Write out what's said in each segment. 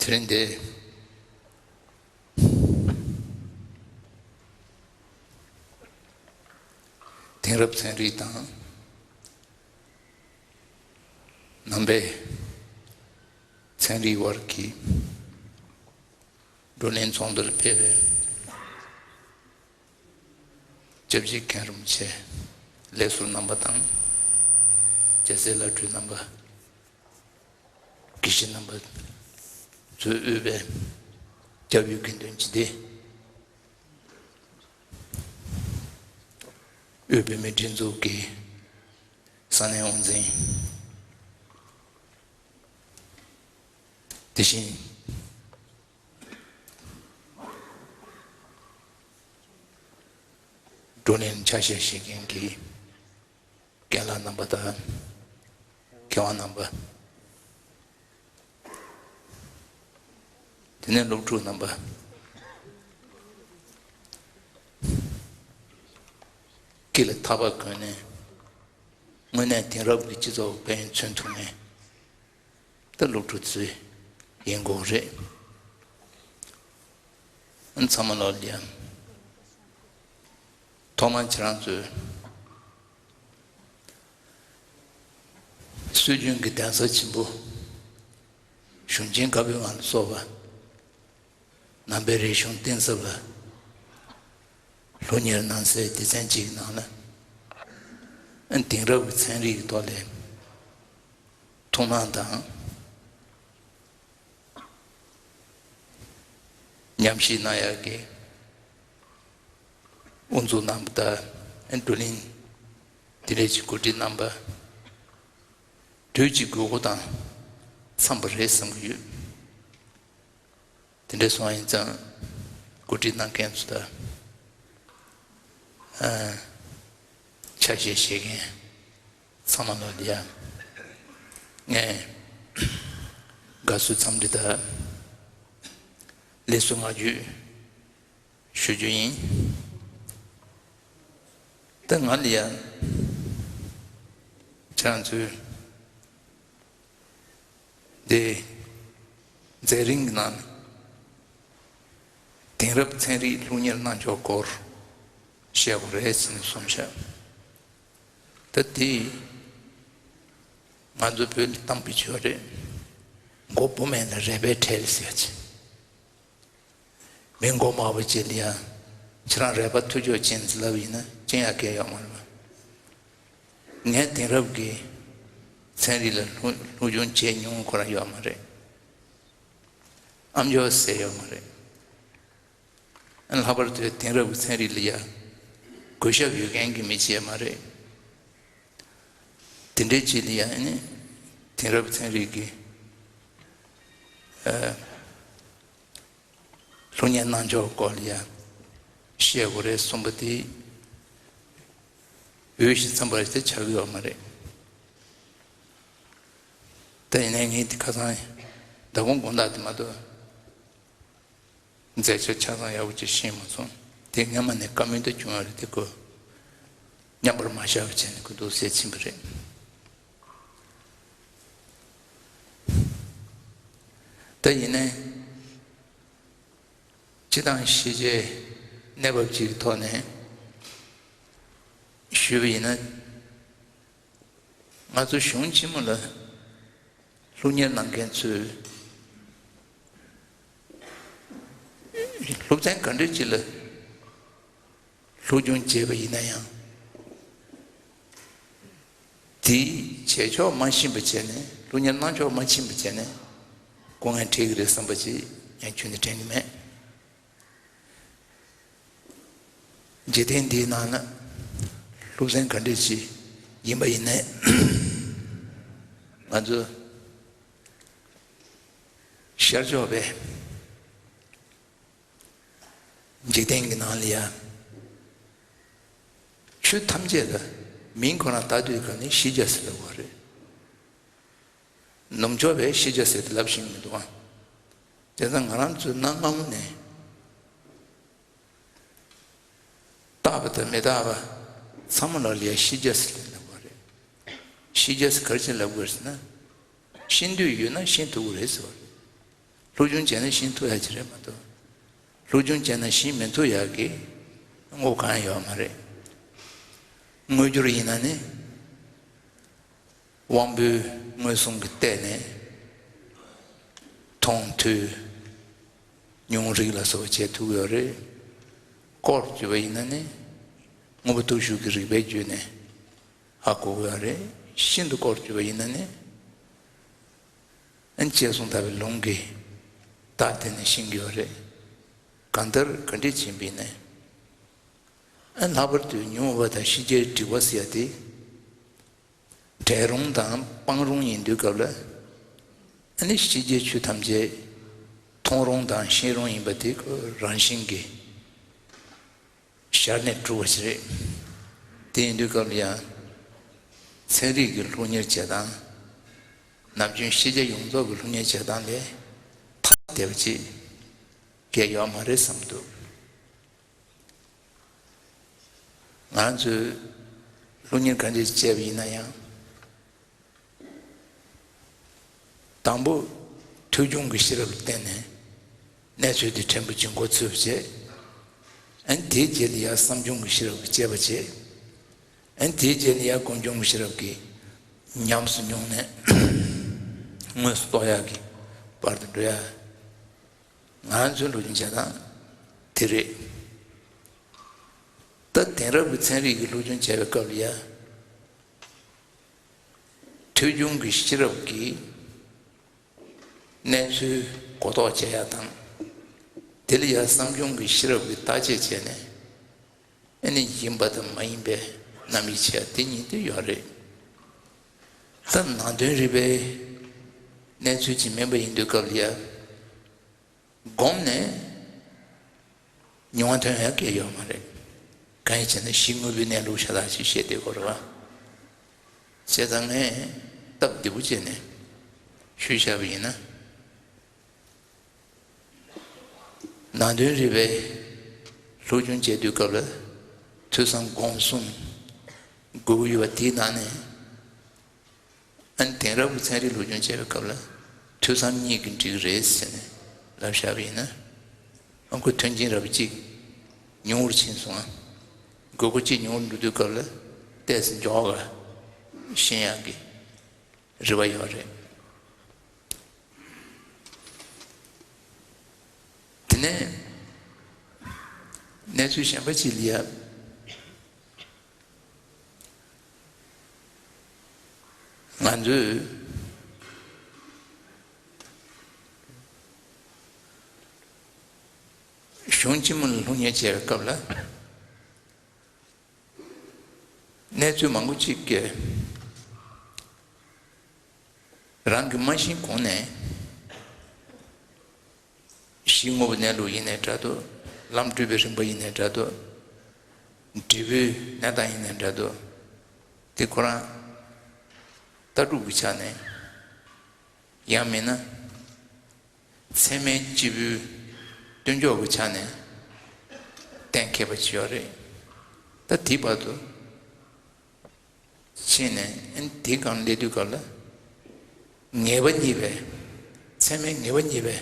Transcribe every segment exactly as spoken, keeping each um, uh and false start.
དེ་རིང་འདི་དེང་རབས་ཚན་རིག་དང་ནང་པའི་ཚན་རིག་དབར་གྱི་བགྲོ་གླེང་ཚོགས་འདུར་ཕེབས་པའི་སྐྱབས་རྗེ་མཁན་རིན་པོ་ཆེ་ལས་ཟུར་རྣམ་པ་དང་། རྒྱལ་སྲས་བླ་སྤྲུལ་རྣམ་པ། དགེ་བཤེས་རྣམ་པ་ཚོས་དབུས་པའི་སྐྱབས་ཡུལ་དགེ་འདུན་སྤྱི་སྡེ་དབུས་བོད་མིའི་སྒྲིག་འཛུགས་ཀྱི་ས་གནས་དབུ་འཛིན། དེ་བཞིན་བགྲོ་གླེང་ཆ་ཤས་བཞེས་མཁན་གྱི་རྒན་ལགས་རྣམ་པ་དང་མཁས་དབང་རྣམ་པ། དེ་ནས་སློབ་ཕྲུག་རྣམ་པ། སྐྱིད་ལ་ཐག་པ་གོན་ནས་དངོས་གནས་དེང་རབས་ཀྱི་སྤྱི་ཚོགས་དཔལ་ཡོན་མཚོན་ཐུབ་མཁན་ད་སློབ་ཕྲུག་ཚོ་ཡིན་དགོས་རེད། ཚང་མ་ལོ་ལ་ཡ། ཐོག་མར་ཁྱེད་རང་ཚོས་སྲོལ་རྒྱུན་གྱི་གདན་ས་ཆེན་པོ་གཞུང་ཆེན་བཀའ་པོད་ལྔ་ལ་སོགས་པ་ནང་པའི་རིག་གཞུང་གཏིང་ཟབ་ལ་སློབ་གཉེར་གནང་སའི་སྡེ་ཚན་གཅིག་གི་ནང་ལ་དེང་རབས་ཀྱི་ཚན་རིག་གི་ཐོག་ལ་ཐུགས་སྣང་དང་། ཉམས་ཞིབ་གནང་ཡག་གི་དབུ་འཛུགས་གནང་བ་དང་བགྲོ་གླེང་འདི་འདྲའི་ཅིག་གོ་སྒྲིག་གནང་བ་དུས་ཀྱི་དགོས་མཁོ་དང་འཚམས་པ་རེད་བསམ་གྱི་ཡོད། དེ་འདྲ་སོང་ཡིན་ཙང་གོ་སྒྲིག་གནང་མཁན་ཚོ་དང་ཨ་ཆ་ཤས་བཞེས་མཁན་ཚང་མ་ལོ་ལ་ཡ། ངས་དགའ་བསུའི་འཚམས་འདྲི་དང་ལེགས་སོ་བསྔགས་བརྗོད་ཞུ་རྒྱུ་ཡིན། ད་ང་ལ་ཡ་ཁྱེད་རང་ཚོའི་འདི་མཛད་རིམ་གྱི་ནང་ནས་དེང་རབས་ཚན་རིག་སློབ་གཉེར་གནང་ཕྱོགས་སྐོར་བཤད་དགོས་རེད་ཟེར་ནས་གསུངས་ཤག་ད་དེ་ང་ཚོ་བོད་ལ་གཏམ་དཔེ་ཅིག་ཡོད་རེད། མགོ་བུ་མེད་ན་རལ་པའི་ཁྲལ་ཟེར་ཡ་ཅིག་མི་མགོ་དམར་པོ་ཅིག་ལ་ཡང་ཁྱེད་རང་རལ་པ་ཐུག་ཆོག་ཅན་ཟེར་ལབ་ཡིན་ན་ཅན་ཡང་གལ་ཡོད་མ་རེད་པ། ངས་དེང་རབས་ཀྱི་ཚན་རིག་ལ་སློབ་སློབ་སྦྱོང་བྱས་མྱོང་ཁོ་རང་ཡོད་མ་རེད། ཨ་མཆོག་ཟེར་ཡོད་མ་རེད། ལྷག་པར་དུ་དེང་རབས་ཀྱི་ཚན་རིག་ལ་ཡ་གུས་ཞབས་ཡོད་མཁན་གྱི་མི་ཅིག་ཡང་མ་རེད། དེ་འདྲའི་ཅིག་ལ་ཡ་ནི་དེང་རབས་ཚན་རིག་གི་ཨ་སློབ་གཉེར་གནང་ཕྱོགས་སྐོར་ལ་ཡ་བཤད་དགོས་རེད་གསུངས་པ་དེ་འོས་ཤིང་འཚམས་པ་ཞིག་ཆགས་ཀྱི་ཡོད་མ་རེད། ད་ཡིན་ནའི་ངས་དེ་ཁ་སང་མདང་དགོང་དགོང་དག་དེ་མ་གཏོགས། མཛད་འཆར་ཆ་ཚང་ཡག་པོ་ཅིག་ཤེས་མ་སོང་། དེ་སྔ་མ་ནས་བཀའ་མོལ་དུ་བྱུང་བ་རེད་དེ་ཁོ་མཉམ་པར་མ་བཞག་པ་བྱས་ནས་ཁོ་འདུག་སེ་ཕྱིན་པ་རེད། ད་ཡིན་ནའི་སྤྱི་དང་ཤེས་བྱའི་གནས་བབ་ཅིག་ཐོག་ནས་ཞུས་པ་ཡིན་ན། ང་ཚོ་གཞུང་ཆེན་མོ་ལ་སློབ་གཉེར་གནང་མཁན་ཚོས་སློབ་ཚན་ག་འདྲ་ཅིག་ལ་སློབ་སྦྱོང་བྱས་པ་ཡིན་ན་ཡང་། དེའི་བྱེད་ཕྱོགས་མ་ཤེས་པ་བྱས་ནས་སློབ་གཉེར་གནང་ཕྱོགས་མ་ཤེས་པ་བྱས་ནས་སྐུ་ངལ་འཕྲད་ཀྱི་རེད་བསམ་པ་ཅིག་ཡང་ཁྱོན་ནས་དྲན་གྱི་མེད། འཇིག་རྟེན་འདིའི་ནང་ན་སློབ་ཚན་ག་འདྲ་ཞིག་ཡིན་པ་ཡིན་ནའི། ང་ཚོ་ཤར་ཕྱོགས་པའི་འཇིག་རྟེན་གྱི་ནང་ལ་ཡ་ཆོས་ཐམས་ཅད་ལ་མིང་ཁོ་ན་བཏགས་དུས་ག་ནི་ཤེས་བྱ་ཟེར་ལབ་པ་རེད། ནུབ་ཕྱོགས་པས་ཤེས་བྱ་ཟེར་ཏེ་ལབ་བཞིན་མི་འདུག་ཨང་། དེ་ཙང་ང་རང་ཚོའི་གནའ་སྔ་མོ་ནས་བཏགས་པ་དང་མི་བཏགས་པ་ཚང་མ་ལ་ལ་ཡ་ཤེས་བྱ་ཟེར་ཏེ་ལབ་པ་རེད། ཤེས་བྱ་ཟེར་ག་རེ་བྱས་ལབ་དགོས་ཟེར་ན། ཤེས་འདོད་ཡོད་ན་ཤེས་ཐུབ་ཀྱི་རེད་ཟེར་བ་རེད། སློབ་སྦྱོང་བྱས་ན་ཤེས་ཐུབ་ཡ་ཅིག་རེད་མ་གཏོགས། སློབ་སྦྱོང་བྱས་ན་ཤེས་མི་ཐུབ་ཡ་གི་དངོས་གང་ཡོད་མ་རེད། དངོས་འབྱོར་ཡིན་ན་ནི། དབང་པོའི་མངོན་སུམ་གྱི་སྟེང་ནས་མཐོང་ཐོས་མྱོང་རིག་ལ་སོགས་པ་བྱེད་ཐུབ་ཀྱི་ཡོད་རེད། སྐོར་བརྒྱབ་པ་ཡིན་ན་ནི་དངོས་པོ་སྟོབས་ཞུགས་ཀྱི་རིགས་པའི་བརྒྱུད་ནས་ཧ་གོ་གི་ཡོད་རེད། ཤིན་ཏུ་སྐོར་བརྒྱབ་པ་ཡིན་ན་ནི་ཨ་ནི་བཅད་བཟུང་ལྟ་བུའི་ལུང་གིས་བརྡ་བསྟན་ནས་ཤེས་ཀྱི་ཡོད་རེད། གང་ལྟར་ག་འདྲས་ཕྱིན་པ་ཡིན་ནའི་ཨ་ལྷག་པར་དུ་མྱོང་བ་དང་ཤེས་བྱའི་སྒྲིབ་པ་ཟེར་ཡ་དེ། འབྲས་རུང་དང་སྤང་རུང་ཡིན་དུས་སྐབས་ལ། ཨ་ནི་ཤེས་བྱའི་ཆོས་ཐམས་ཅད་མཐོང་རུང་དང་ཤེས་རུང་ཡིན་པ་དེ་ཁོ་རང་བཞིན་གྱིས་ཤར་ནས་གྲུབ་པ་ཞིག་རེད། དེ་ཡིན་དུས་སྐབས་ལ་ཡང་ཚན་རིག་གི་སློབ་གཉེར་བྱེད་སྟངས། ནམ་རྒྱུན་ཤེས་བྱ་ཡོངས་རྫོགས་ཀྱི་སློབ་གཉེར་བྱེད་སྟངས་ལས་ཐ་དད་པ་ཅིག་གལ་ཡོད་མ་རེད་བསམ་འདུག་ང་ཚོས་སློབ་གཉེར་གང་ཅི་བྱས་པ་ཡིན་ན་ཡང་། དང་པོ་ཐོས་བྱུང་གི་ཤེས་རབ་ལ་བརྟེན་ནས་གནས་ཚུལ་དེ་ཕྲན་བུ་ཅིག་མགོ་ཚོས་པ་བྱས། ཨ་ནི་དེའི་རྗེས་ལ་ཡང་བསམ་བྱུང་གི་ཤེས་རབ་ཀྱིས་དཔྱད་པ་བྱས། ཨ་ནི་དེའི་རྗེས་ལ་ཡང་སྒོམ་བྱུང་གི་ཤེས་རབ་ཀྱིས་ཉམས་སུ་མྱོང་ནས་དངོས་སུ་རྟོགས་ཡག་གི་བར་དུ་འགྲོ་ཡ། ང་ཚོའི་སློབ་སྦྱོང་བྱེད་སྟངས་དེ་རེད། ད་དེང་རབས་ཀྱི་ཚན་རིག་གི་སློབ་སྦྱོང་བྱེད་པའི་སྐབས་ལ་ཡ། ཐོས་བྱུང་གི་ཤེས་རབ་ཀྱིས་གནས་ཚུལ་གོ་རྟོགས་བྱེད་ཡ་དང་། དེ་ལ་ཡ་བསམ་བྱུང་གི་ཤེས་རབ་ཀྱིས་བརྟག་དཔྱད་བྱས་ནས། ཨ་ནི་ཡིན་པ་དང་མ་ཡིན་པའི་རྣམ་དབྱེ་ཕྱེ་ཡ་དེ་གཉིས་དེ་ཡོད་རེད། ད་ནང་དོན་རིག་པའི་གནས་ཚུལ་ཅིག་མིན་པ་ཡིན་དུས་སྐབས་ལ་ཡ། སྒོམ་ནས་མྱོང་བ་ཐོན་ཡ་གལ་ཡོད་མ་རེད། གང་ཡིན་ཟེར་ན་གཞི་དངོས་པོའི་གནས་ལུགས་ཤ་སྟག་ཅིག་བཤད་བསྡད་དགོས་རེད་བ། བྱས་ཙང་ངས་སྟབས་བདེ་པོ་བྱས་ནས་ཞུས་བཞག་པ་ཡིན་ན། ནང་དོན་རིག་པའི་སློབ་སྦྱོང་བྱེད་དུས་སྐབས་ལ་ཐོས་བསམ་སྒོམ་གསུམ་དགོས་ཀྱི་ཡོད་པ་དེའི་ནང་ནས། ཨ་ནི་དེང་རབས་ཀྱི་ཚན་རིག་སློབ་སྦྱོང་བྱེད་པའི་སྐབས་ལ་ཐོས་བསམ་གཉིས་ཀྱིས་འགྲིག་གི་རེད་ཟེར་ནས་ལབ་བཞག་པ་ཡིན་ན། ཨ་ཁུ་མཐུན་རྐྱེན་རབ་གཅིག་ཉུང་རུ་ཕྱིན་སོང་ཨ། དགོས་མཁོ་གཅིག་ཉུང་རུ་འགྲོ་དུས་སྐབས་ལ་ཏོག་ཙམ་མགྱོགས་པ་ཤེས་ཡག་གི་རེ་བ་ཡོད་རེད། དེ་ནས་གནས་ཚུལ་གཞན་པ་ཅིག་ལ་ཡ། ང་ཚོས་གཞུང་ཆེན་མོ་ལ་སློབ་གཉེར་བྱེད་པའི་སྐབས་ལ། གནས་ཚུལ་མང་པོ་ཅིག་གིས་རང་གིས་མ་ཤེས་གོང་ནས་གཞི་དངོས་པོ་གནས་ལུགས་ཡིན་ནའི་འདྲ་འདུག་ལམ་སྒྲུབ་པའི་རིམ་པ་ཡིན་ནའི་འདྲ་འདུག་འབྲས་བུའི་གནས་སྟངས་ཡིན་ནའི་འདྲ་འདུག་དེ་ཁོ་རང་ལྟ་གྲུབ་ཀྱི་ཆ་ནས་ཡང་མིན་ན། ཚད་མའི་སྤྱི་བོའི་སྟོན་ཕྱོགས་ཀྱི་ཆ་ནས་གཏན་འཁེལ་བ་ཅིག་ཡོད་རེད། ད་དེའི་བར་དུ་ཕྱིན་ནས་ཨ་དེའི་སྒང་སླེབས་དུས་སྐབས་ལ་ངེས་པ་རྙེད་པའི་ཚད་མའི་ངེས་པ་རྙེད་པའི་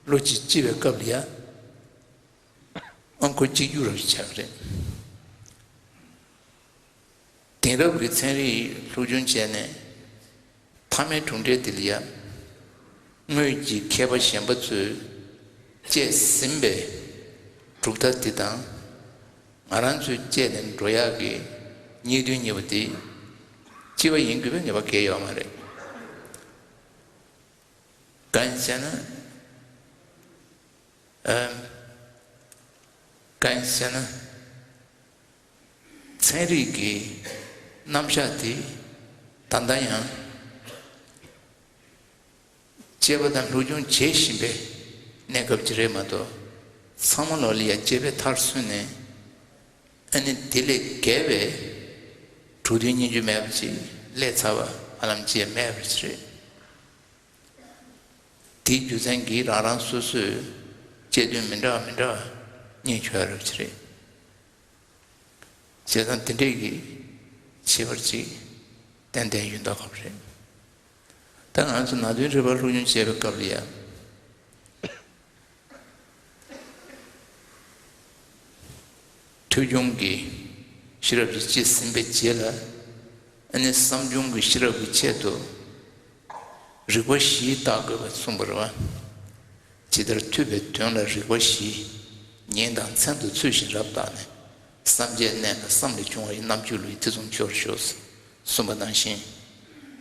བློ་ཅིག་སྐྱེ་བའི་སྐབས་ལ་ཡ་ཨང་ཁོ་གཅིག་གྱུར་རབ་ཆགས་རེད། དེང་རབས་ཀྱི་ཚན་རིག་སློབ་སྦྱོང་བྱས་ནས་ཐ་མའི་གྲུབ་འབྲས་དེ་ལ་ཡ། དངོས་ཀྱི་མཁས་པ་གཞན་པ་ཚོས་དཔྱད་ཟིན་པའི་གྲུབ་མཐའ་དེ་དང་། ང་རང་ཚོས་དཔྱད་ནས་འགྲོ་ཡག་གི་གཉིས་དོན་གཉིས་པོ་དེ་གཅིག་པ་ཡིན་དགོས་པའི་ངེས་པ་གལ་ཡོད་མ་རེད། གང་ཡིན་ཟེར་ན། ཨ། གང་ཡིན་ཟེར་ན། ཚན་རིག་གི་རྣམ་གཞག་དེ་ད་ལྟ་ཡང་དཔྱད་པ་དང་སློབ་སྦྱོང་བྱེད་བཞིན་པའི་གནས་སྐབས་ཅིག་རེད་མ་གཏོགས། ཚང་མ་ལོ་ལ་ཡ་དཔྱད་པའི་མཐར་སོན་ནས་ཨ་ནི་དེ་ལས་བརྒལ་བའི་གྲུབ་དོན་སྙིང་བཅུད་མེད་པ་ཅིག་སླེབས་ཚར་བ་ཧ་ལམ་ཅིག་མེད་པ་ཅིག་རེད། དེའི་རྒྱུ་མཚན་གྱིས་རང་རང་སོ་སོས་དཔྱད་དོན་མི་འདྲ་བ་མི་འདྲ་བ་རྙེད་ཆོག་ཡ་རབ་ཅིག་རེད། བྱས་ཙང་དེ་འདྲས་ཀྱི་ཁྱད་པར་ཅིག་ཏན་ཏན་ཡོད་མདོག་ཁ་པོ་རེད། ད་ང་ཚོ་ནང་དོན་རིག་པ་སློབ་སྦྱོང་བྱེད་པའི་སྐབས་ལ་ཡང་ ཐོས་བྱུང་གི་ཤེས་རབ་ཀྱི་དཔྱད་ཟིན་པའི་རྗེས་ལ། ཨ་ནི་བསམ་བྱུང་གི་ཤེས་རབ་ཀྱི་ཆེད་དུ་རིགས་པ་བཞི་བརྟག་དགོས་པ་གསུངས་པ་རེད་བ། ཇི་ལྟར་ཐོས་པའི་དོན་ལ་རིགས་པ་བཞི། ཉིན་དང་མཚན་དུ་ཚུལ་བཞིན་རབ་བརྟགས་ནས། བསམ་བྱའི་གནས་ལ་བསམ་ལས་བྱུང་བ་ཡི། རྣམ་དཔྱོད་བློ་ཡིས་ཐེ་ཚོམ་ཆོས་པར་ཤོག་གསུངས་པ་ནང་བཞིན།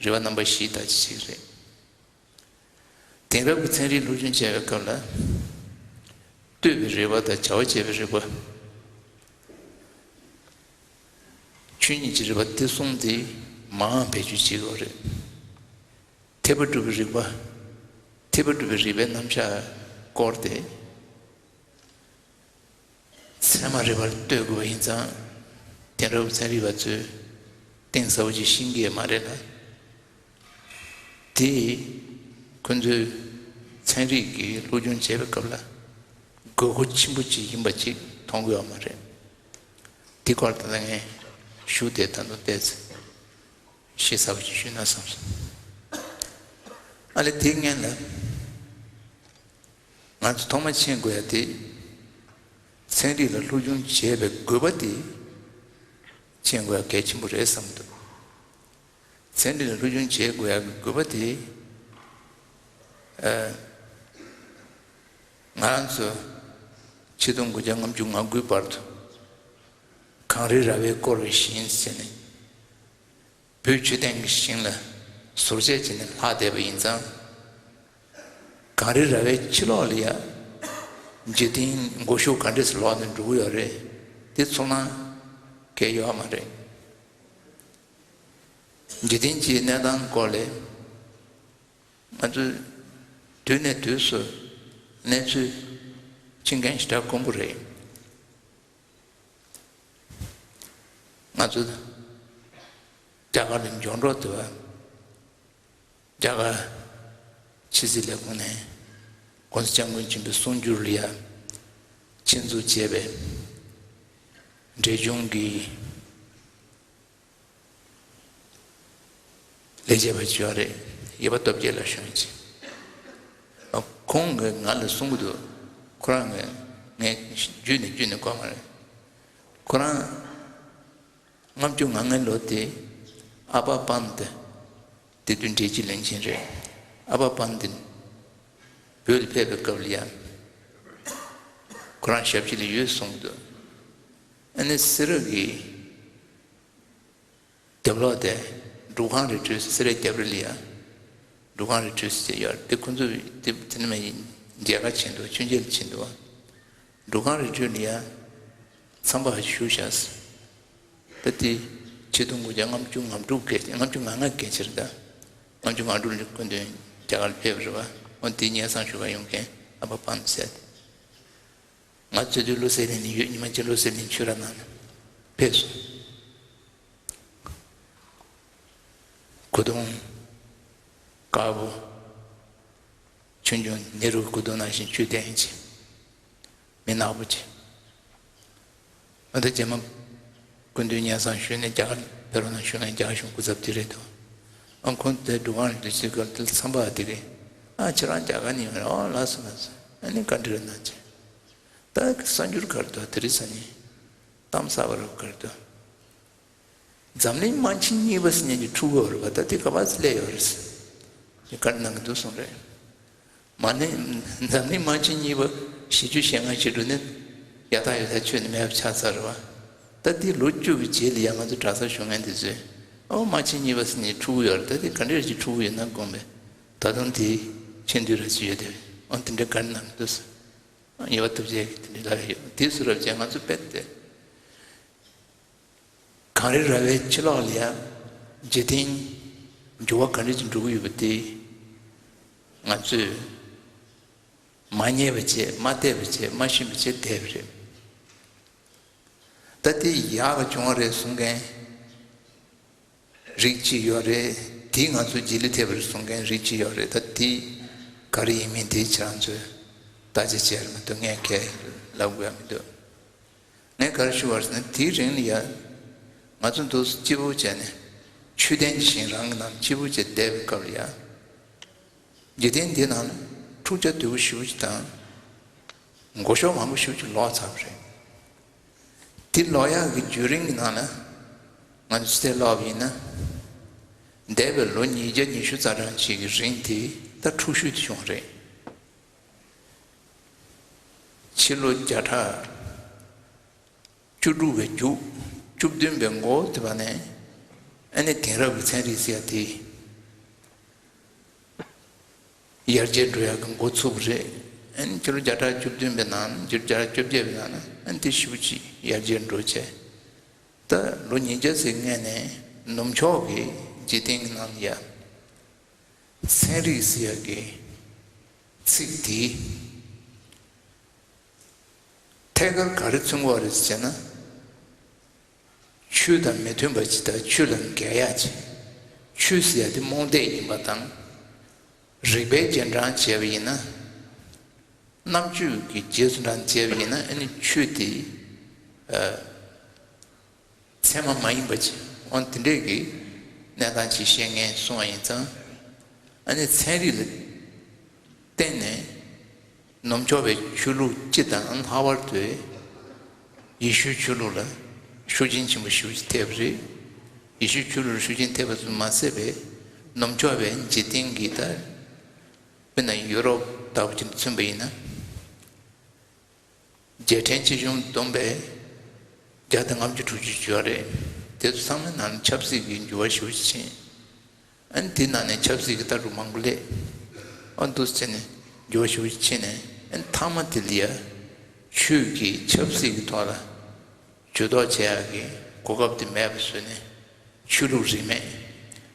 རིགས་པ་རྣམ་པ་བཞི་ལྟ་ཅི་ཞིག་རེད། དེང་རབས་ཀྱི་ཚན་རིག་སློབ་སྦྱོང་བྱེད་པའི་སྐབས་ལ། ལྟོས་པའི་རིགས་པ་དང་བྱ་བ་བྱེད་པའི་རིགས་པ། ཆོས་ཉིད་ཀྱི་རིགས་པ་དེ་གསུམ་དེ་མང་བེད་སྤྱོད་བྱེད་དགོས་རེད། ཐེག་པ་སྒྲུབ་པའི་རིགས་པ། ཐེག་པ་སྒྲུབ་པའི་རིགས་པའི་རྣམ་གཞག་སྐོར་དེ། ཚད་མ་རིག་པར་ལྟོས་དགོས་པ་ཡིན་ཙང་། དེང་རབས་ཚན་རིག་པ་ཚོས་གཏིང་ཟབ་པོ་ཅིག་ཤེས་ཀྱི་མ་རེད་ལ། དེས་ཁོ་ཚོས་ཚན་རིག་གི་སློབ་སྦྱོང་བྱེད་པའི་སྐབས་ལ་དགོས་མཁོ་ཆེན་པོ་ཅིག་ཡིན་པ་ཅིག་མཐོང་གི་ཡོད་མ་རེད། དེ་སྐོར་ད་ལྟ་ངས་ཞུ་དེ་ད་དུང་བལྟས་ཚེ་ཤེས་ཚར་བ་ཅིག་ཞུས་ན་བསམ་སོང་། ཨ་ལས་དེ་སྔོན་ལ། ང་ཚོ་ཐོག་མ་མཁྱེན་དགོས་ཡ་དེ། ཚན་རིག་ལ་སློབ་སྦྱོང་བྱེད་པའི་དགོས་པ་དེ་མཁྱེན་དགོས་ཡ་གལ་ཆེན་པོ་རེད་བསམ་འདུག། ཚན་རིག་ལ་སློབ་སྦྱོང་བྱེད་དགོས་ཡ་གི་དགོས་པ་དེ། ཨ། ང་རང་ཚོ་ཆིག་སྟོང་དགུ་བརྒྱ་ལྔ་བཅུ་ང་དགུའི་བར་དུ་གངས་རི་ར་བས་བསྐོར་བའི་ཞིང་ཟེར་ནས། བོད་ཆོས་ལྡན་གྱི་ཞིང་ལ་ཟུར་བཅད་བྱས་ནས་ལྷག་བསྡད་པ་ཡིན་ཙང་། གངས་རི་ར་བའི་ཕྱི་ལོགས་ལ་ཡ། འཇིག་རྟེན་མགོ་གཞུག་ག་འདྲས་སུ་ལོག་ནས་འགྲོ་གི་ཡོད་རེད། དེ་ཚོར་སྣང་གང་ཡང་ཡོད་མ་རེད། འཇིག་རྟེན་གྱི་གནས་སྟངས་སྐོར་ལ་ང་ཚོས་དུས་ནས་དུས་སུ་གནས་ཚུལ་ཤེས་མཁན་ཞེ་དྲག་དཀོན་པོ་རེད། ང་ཚོ་རྒྱ་གར་ལ་འབྱོར་འགྲོ་དུས། རྒྱ་གར་ཕྱི་སྲིད་ལས་ཁུངས་ནས་༸གོང་ས་༸སྐྱབས་མགོན་ཆེན་པོའི་གསུང་སྒྱུར་ལ་ཡ་ཆེད་འཛུགས་བྱས་པའི་འབྲས་ལྗོངས་ཀྱི་ལས་བྱེད་པ་ཅིག་ཡོད་རེད། ཡེ་པ་སྟོབས་རྒྱལ་ལགས་ཞུ་མཁན་ཅིག། ཁོང་གིས་ང་ལ་གསུང་གི་འདུག། ཁོ་རང་གིས་ངས་བརྒྱུད་ནས་བརྒྱུད་ནས་གོ་མ་རེད། ཁོ་རང་ལྔ་བཅུ་ང་ལྔ་ལོ་དེ་ཨ་པ་པཱན་དེ་དེ་དུས་འབྲས་སྤྱི་བློན་ཆེན་རེད། ཨ་པ་པཱན་དེ་བོད་ལ་ཕེབས་པའི་སྐབས་ལ་ཡང་ཁོ་རང་ཞབས་ཕྱི་ལ་ཡོད་གསུངས་འདུག། ཨ་ནི་སེ་ར་གི་རྒྱབ་ལོགས་དེ་འབྲུག་ཁང་རི་ཁྲོད་སེ་རའི་རྒྱབ་རི་ལ་ཡ། འབྲུག་ཁང་རི་ཁྲོད་ཟེར་ཡོད་རེད། དེ་ཁོ་ཚོས་དེ་དེ་ནས་མ་ཡིན་མཇལ་ཁ་ཕྱིན་འདུག། མཆོད་མཇལ་ཕྱིན་འདུག། འབྲུག་ཁང་རི་ཁྲོད་ལ་ཡ་ཚངས་པ་བཞུགས་ཤག། ད་དེ་ཆིག་སྟོང་དགུ་བརྒྱ་ལྔ་བཅུ་ང་དྲུག་གི་ལྔ་བཅུ་ང་ལྔ་གི་ཕྱིར་ད། ལྔ་བཅུ་ང་དྲུག་ལ་སྐུ་མདུན་རྒྱ་གར་ཕེབས་རེད་བ། འོ་དེ་སྙན་སེང་ཞུ་ག་ཡོང་མཁན་ཨ་པ་པཱན་ཟེར། ང་ཚོ་དུས་བློ་གསལ་གླིང་ནས་ཡོད། ཉི་མ་གཅིག་བློ་གསལ་གླིང་ཆོས་ར་ནང་ཕེབས་སོང་། གོས་ཐུང་དཀར་པོ། ཆུང་ཆུང་ནེ་རུ་གོས་ཐུང་ནང་བཞིན་ཆུ་ལྡན་ཅིག། མི་ནག་པོ་ཅིག། ཨ་ད་རྗེས་མ་སྐུ་མདུན་སྙན་སེང་ཞུས་ནས་རྒྱ་གར་ཕེབས་རོགས་གནང་ཞུ་ན་རྒྱ་གར་གཞུང་སྐུ་ཚབ་དེ་རེད་འདུག། ཨ་ཁོང་དེ་འབྲུག་ཁང་དུ་ཕྱིན་སྐབས་དེ་ཚངས་པ་དེ་གིས། ཨ་ཁྱེད་རང་རྒྱ་གར་ནས་ཡོང་རེད། ཨོ་ལགས་སོ་ལགས་སོ། ཨ་ནི་བཀའ་འདྲི་རེ་གནང་བྱས། ད་གསར་འགྱུར་ག་རེ་འདུག། དེ་རིང་གཟའ་ཉི་མ་གཏམ་གསར་པ་རུ་ག་རེ་འདུག། འཛམ་གླིང་དམག་ཆེན་གཉིས་པ་ཟེར་མཁན་གྱི་འཁྲུག་གི་ཡོད་རེད་པ། ད་དེ་ག་པར་སླེབས་ཡོད་རེད་ཟེར་བཀའ་འདྲི་གནང་གི་འདུག་གསུངས་རེད། མ་ནི་འཛམ་གླིང་དམག་ཆེན་གཉིས་པ་བཞི་བཅུ་ཞེ་ལྔ་ཞིག་འགྲོ་ནས་ཡག་ཐག་ཡོད་ཐག་ཆོད་ནས་མེད་པ་ཆགས་ཚར་རེད་པ། ད་དེ་ལོ་བཅུ་གི་རྗེས་ལ་ཡང་ང་ཚོ་གྲྭ་སར་བཞུགས་མཁན་དེ་ཚོས་ཨོ་དམག་ཆེན་གཉིས་པ་ཟེར་མཁན་འཁྲུག་གི་ཡོད་རེད། ད་དེ་ག་འདྲ་ཞིག་འཁྲུག་གི་ཡོད་ན་དགོངས་པས། ད་དུང་དེ་ཆེ་འདོད་ར་ཅིག་ཡོད་དེ། ཨོ་དེ་འདྲ་ག་རེ་གནང་གི་འདུག་ཟེར། ཡེ་པ་སྟོབས་རྒྱལ་གྱིས་དེ་འདྲ་ལབ་ཡོད། དེ་སུ་རབ་ཅན་ང་ཚོ་དཔེ་དེ། གངས་རི་ར་བའི་ཕྱི་ལོགས་ལ་ཡ་འཇིག་རྟེན་འགྱུར་བ་ག་འདྲ་ཅིག་འགྲོ་གི་ཡོད་པ་དེ་ང་ཚོས་མ་རྙེད་པ་བྱས། མ་བལྟས་པ་བྱས། མ་ཤེས་པ་བྱས་བསྡད་པ་རེད། ད་དེ་ཡག་ག་བྱུང་བ་རེད་གསུང་མཁན་རིགས་གཅིག་ཡོད་རེད། དེ་ང་ཚོ་རྗེས་ལུས་ཐེབས་པ་རེད་གསུང་མཁན་རིགས་གཅིག་ཡོད་རེད། ད་དེ་ག་རེ་ཡིན་མིན་དེ་ཁྱེད་རང་ཚོས་བརྟག་དཔྱད་བྱེད་ཡ་མི་འདུག། ངས་གང་ལབ་དགོས་ཡ་མི་འདུག། ངས་ག་རེ་ཞུ་བ་རེད་ཟེར་ན། དེའི་རིང་ལ་ཡ་ང་ཚོ་འདུག་སེ་སྐྱིད་པོ་བྱས་ནས་ཆོས་ལྡན་གྱི་ཞིང་རང་གི་ནང་སྐྱིད་པོ་བྱས་བསྡད་པའི་སྐབས་ལ་ཡ། འཇིག་རྟེན་འདི་ནང་ལ་འཁྲུག་ཆ་དོད་པོ་ཞེ་པོ་ཅིག་དང་། མགོ་གཞུག་མང་པོ་ཞེ་པོ་ཅིག་ལོག་ཚར་བ་རེད། དེ་ཀློག་ཡག་གི་བརྒྱུད་རིམ་གྱི་ནང་ལ་ང་ཚོ་དེ་ཀློག་པ་ཡིན་ན། འདས་པའི་ལོ་ཉིས་བརྒྱ་ཉི་ཤུ་རྩ་གྲངས་ཅིག་གི་རིང་དེ་ད་འཁྲུག་ཤོས་དེ་བྱུང་བ་རེད། ཕྱི་ལོ་བརྒྱ་ཕྲག་བཅུ་དྲུག་པའི་མཇུག་བཅུ་བདུན་པའི་འགོ་དེ་བ་ནས་ཨ་ནི་དེང་རབས་ཀྱི་ཚན་རིག་ཟེར་ཡ་དེ་ཡར་རྒྱས་འགྲོ་ཡག་གི་འགོ་ཚུགས་པ་རེད། ཨ་ནི་ཕྱི་ལོ་བརྒྱ་ཕྲག་བཅུ་བདུན་པའི་ནང་ཕྱི་ལོ་བརྒྱ་ཕྲག་བཅོ་བརྒྱད་པའི་ནང་ན་ཨ་ནི་དེ་ཞེ་པོ་ཅིག་ཡར་རྒྱས་འགྲོ་བྱས། ད་ལོ་ཉིས་བརྒྱ་ཙམ་སྔོན་ནས་ནུབ་ཕྱོགས་ཀྱི་འཇིག་རྟེན་གྱི་ནང་ལ་ཡ་ཚན་རིག་ཟེར་ཡག་གི་ཚིག་དེ་ཐད་ཀར་ག་རེ་མཚོན་གྱི་ཡོད་རེད་ཟེར་ན། ཆོས་དང་མི་མཐུན་པ་ཅིག་དང་ཆོས་ལ་འགལ་ཡག་ཅིག་ཆོས་ཟེར་ཡག་དེ་རྨོངས་དད་ཡིན་པ་དང་། རིགས་པའི་རྗེས་འབྲང་བྱས་པ་ཡིན་ན། རྣམ་དཔྱོད་ཀྱི་རྗེས་སུ་འབྲང་བྱས་པ་ཡིན་ན་ཨ་ནི་ཆོས་དེ་ཨ་ཚད་མ་མ་ཡིན་པ་ཅིག་འོ་དེ་འདྲས་ཀྱི་གནས་སྟངས་ཅིག་བཤད་མཁན་གསུང་བ་ཡིན་ཙང་། ཨ་ནི་ཚན་རིག་ལ་བརྟེན་ནས་ནུབ་ཕྱོགས་པའི་ཆོས་ལུགས་སྤྱི་དང་ལྷག་པར་དུ་ཡེ་ཤུའི་ཆོས་ལུགས་ལ་ཤུགས་རྐྱེན་ཆེན་པོ་ཞེ་པོ་ཅིག་ཐེབས་པ་རེད། ཡེ་ཤུའི་ཆོས་ལུགས་ལ་ཤུགས་རྐྱེན་ཐེབས་པ་ཙམ་མ་ཟད་པའི་ནུབ་ཕྱོགས་པའི་འཇིག་རྟེན་གྱི་ད། དཔེར་ན་ཡུ་རོབ་ལྟ་བུ་ཅིག་མཚོན་པ་ཡིན་ན། རྒྱལ་ཕྲན་ཆེ་ཆུང་བསྡོམས་པས་བརྒྱ་དང་ལྔ་བཅུ་དྲུག་ཅུ་ཡོད་རེད། དེ་ཚོ་ཚང་མའི་ནང་ནས་ཆབ་སྲིད་ཀྱི་འགྱུར་བ་ཞེ་པོ་ཅིག་ཕྱིན། ཨ་ནི་དེ་ནང་ནས་ཆབ་སྲིད་ཀྱི་ལྟ་གྲུབ་མང་པོ་སླེབས། ཨ་འདུག་སེ་བྱས་ནས་འགྱུར་བ་ཞེ་པོ་ཅིག་ཕྱིན་ནས་ཨ་ནི་མཐའ་མ་དེ་ལ་ཡ་ཆོས་ཀྱིས་ཆབ་སྲིད་ཀྱི་ཐོག་ལ་ཇུས་གཏོགས་བྱེད་ཡག་གི་གོ་སྐབས་དེ་མེད་པ་བཟོས་ནས་ཆོས་ལུགས་རིས་མེད།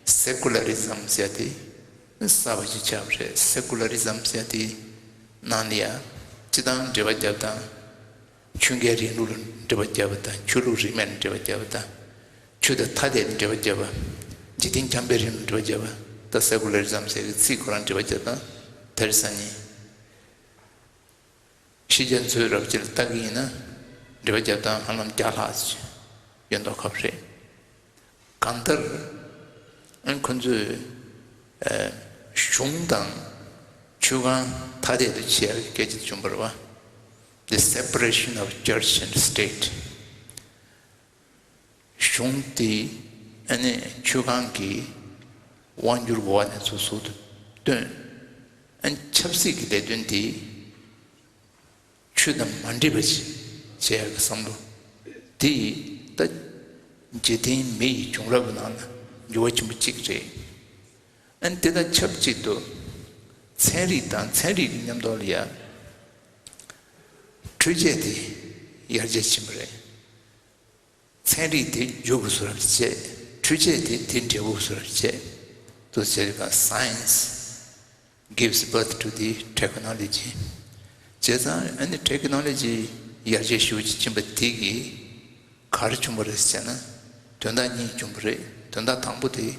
སེ་ཀུ་ལ་རི་ཛམ་ཟེར་ཡ་དེ་གསར་པ་ཞིག་ཆགས་པ་རེད། སེ་ཀུ་ལ་རི་ཛམ་ཟེར་ཡ་དེ་ནང་ལ་ཡ་སྤྱི་དང་འབྲེལ་བ་རྒྱབ་དང་། ཆོས་འགལ་རིང་ལུགས་ལ་འབྲེལ་བ་རྒྱབ་པ་དང་ཆོས་ལུགས་རིས་མེད་ལ་འབྲེལ་བ་རྒྱབ་པ་དང་། ཆོས་དང་ཐ་དད་ལ་འབྲེལ་བ་རྒྱབ་པ། འཇིག་རྟེན་བྱམས་པའི་རིང་ལུགས་ལ་འབྲེལ་བ་རྒྱབ་པ། ད་སེ་ཀུ་ལ་རི་ཛམ་ཟེར་གྱི་ཚིག་ཁོ་རང་འབྲེལ་བ་རྒྱབ་དང་། དེ་རིང་སང་ཉིན། ཕྱི་རྒྱལ་ཚོས་རབ་ཅིག་ལ་ལྟ་གི་ཡིན་ན། འབྲེལ་བ་རྒྱབ་སྟངས་ཧ་ལམ་བརྒྱ་ལྷག་ཅིག་ཡོད་མདོག་ཁ་པོ་རེད། གང་ལྟར། ཨ་ཁོ་ཚོས་ཨ་གཞུང་དང་ཆོས་ཁང་ཐ་དད་དུ་ཕྱེ་ཡག་གི་སྐད་ཆ་བྱུང་བ་རེད་བ། The separation of church and state. གཞུང་དེ་ཨ་ནི་ཆོས་ཁང་གི་དབང་སྒྱུར་འོག་ནས་ཚུར་ཟུར་དུ་བཏོན། ཨ་ནི་ཆབ་སྲིད་ཀྱི་ལས་དོན་དེ་ཆོས་དང་མ་འདྲེས་པ་ཞིག་བྱེད་ཡག་གི་བསམ་བློ་དེ་ད་འཇིག་རྟེན་མི་ཡི་བྱུང་རབས་ཀྱི་ནང་ན་འགྱུར་བ་ཆེན་པོ་གཅིག་རེད། ཨ་ནི་དེ་དང་ཆབས་ཅིག་ཏུ་ཚན་རིག་དང་ཚན་རིག་གི་མཉམ་དུ་ལ་ཡ་འཕྲུལ་ཆས་དེ་ཡར་རྒྱས་ཕྱིན་པ་རེད། ཚན་རིག་དེ་མཇུག་གི་བཟོ་འདྲ་བྱས། འཕྲུལ་ཆས་དེ་དེའི་འབྲས་བུ་བཟོ་འདྲ་བྱས། དུ་ཟེར་བ། Science gives birth to the technology. བྱས་ཙང་ཨ་ནི་ཊེག་ནོ་ལོ་ཇི་ཡར་རྒྱས་ཤུགས་ཆེན་པོ་དེ་གིས་ག་རེ་བྱུང་བ་རེད་ཟེར་ན། དོན་དག་གཉིས་བྱུང་བ་རེད། དོན་དག་དང་པོ་དེ།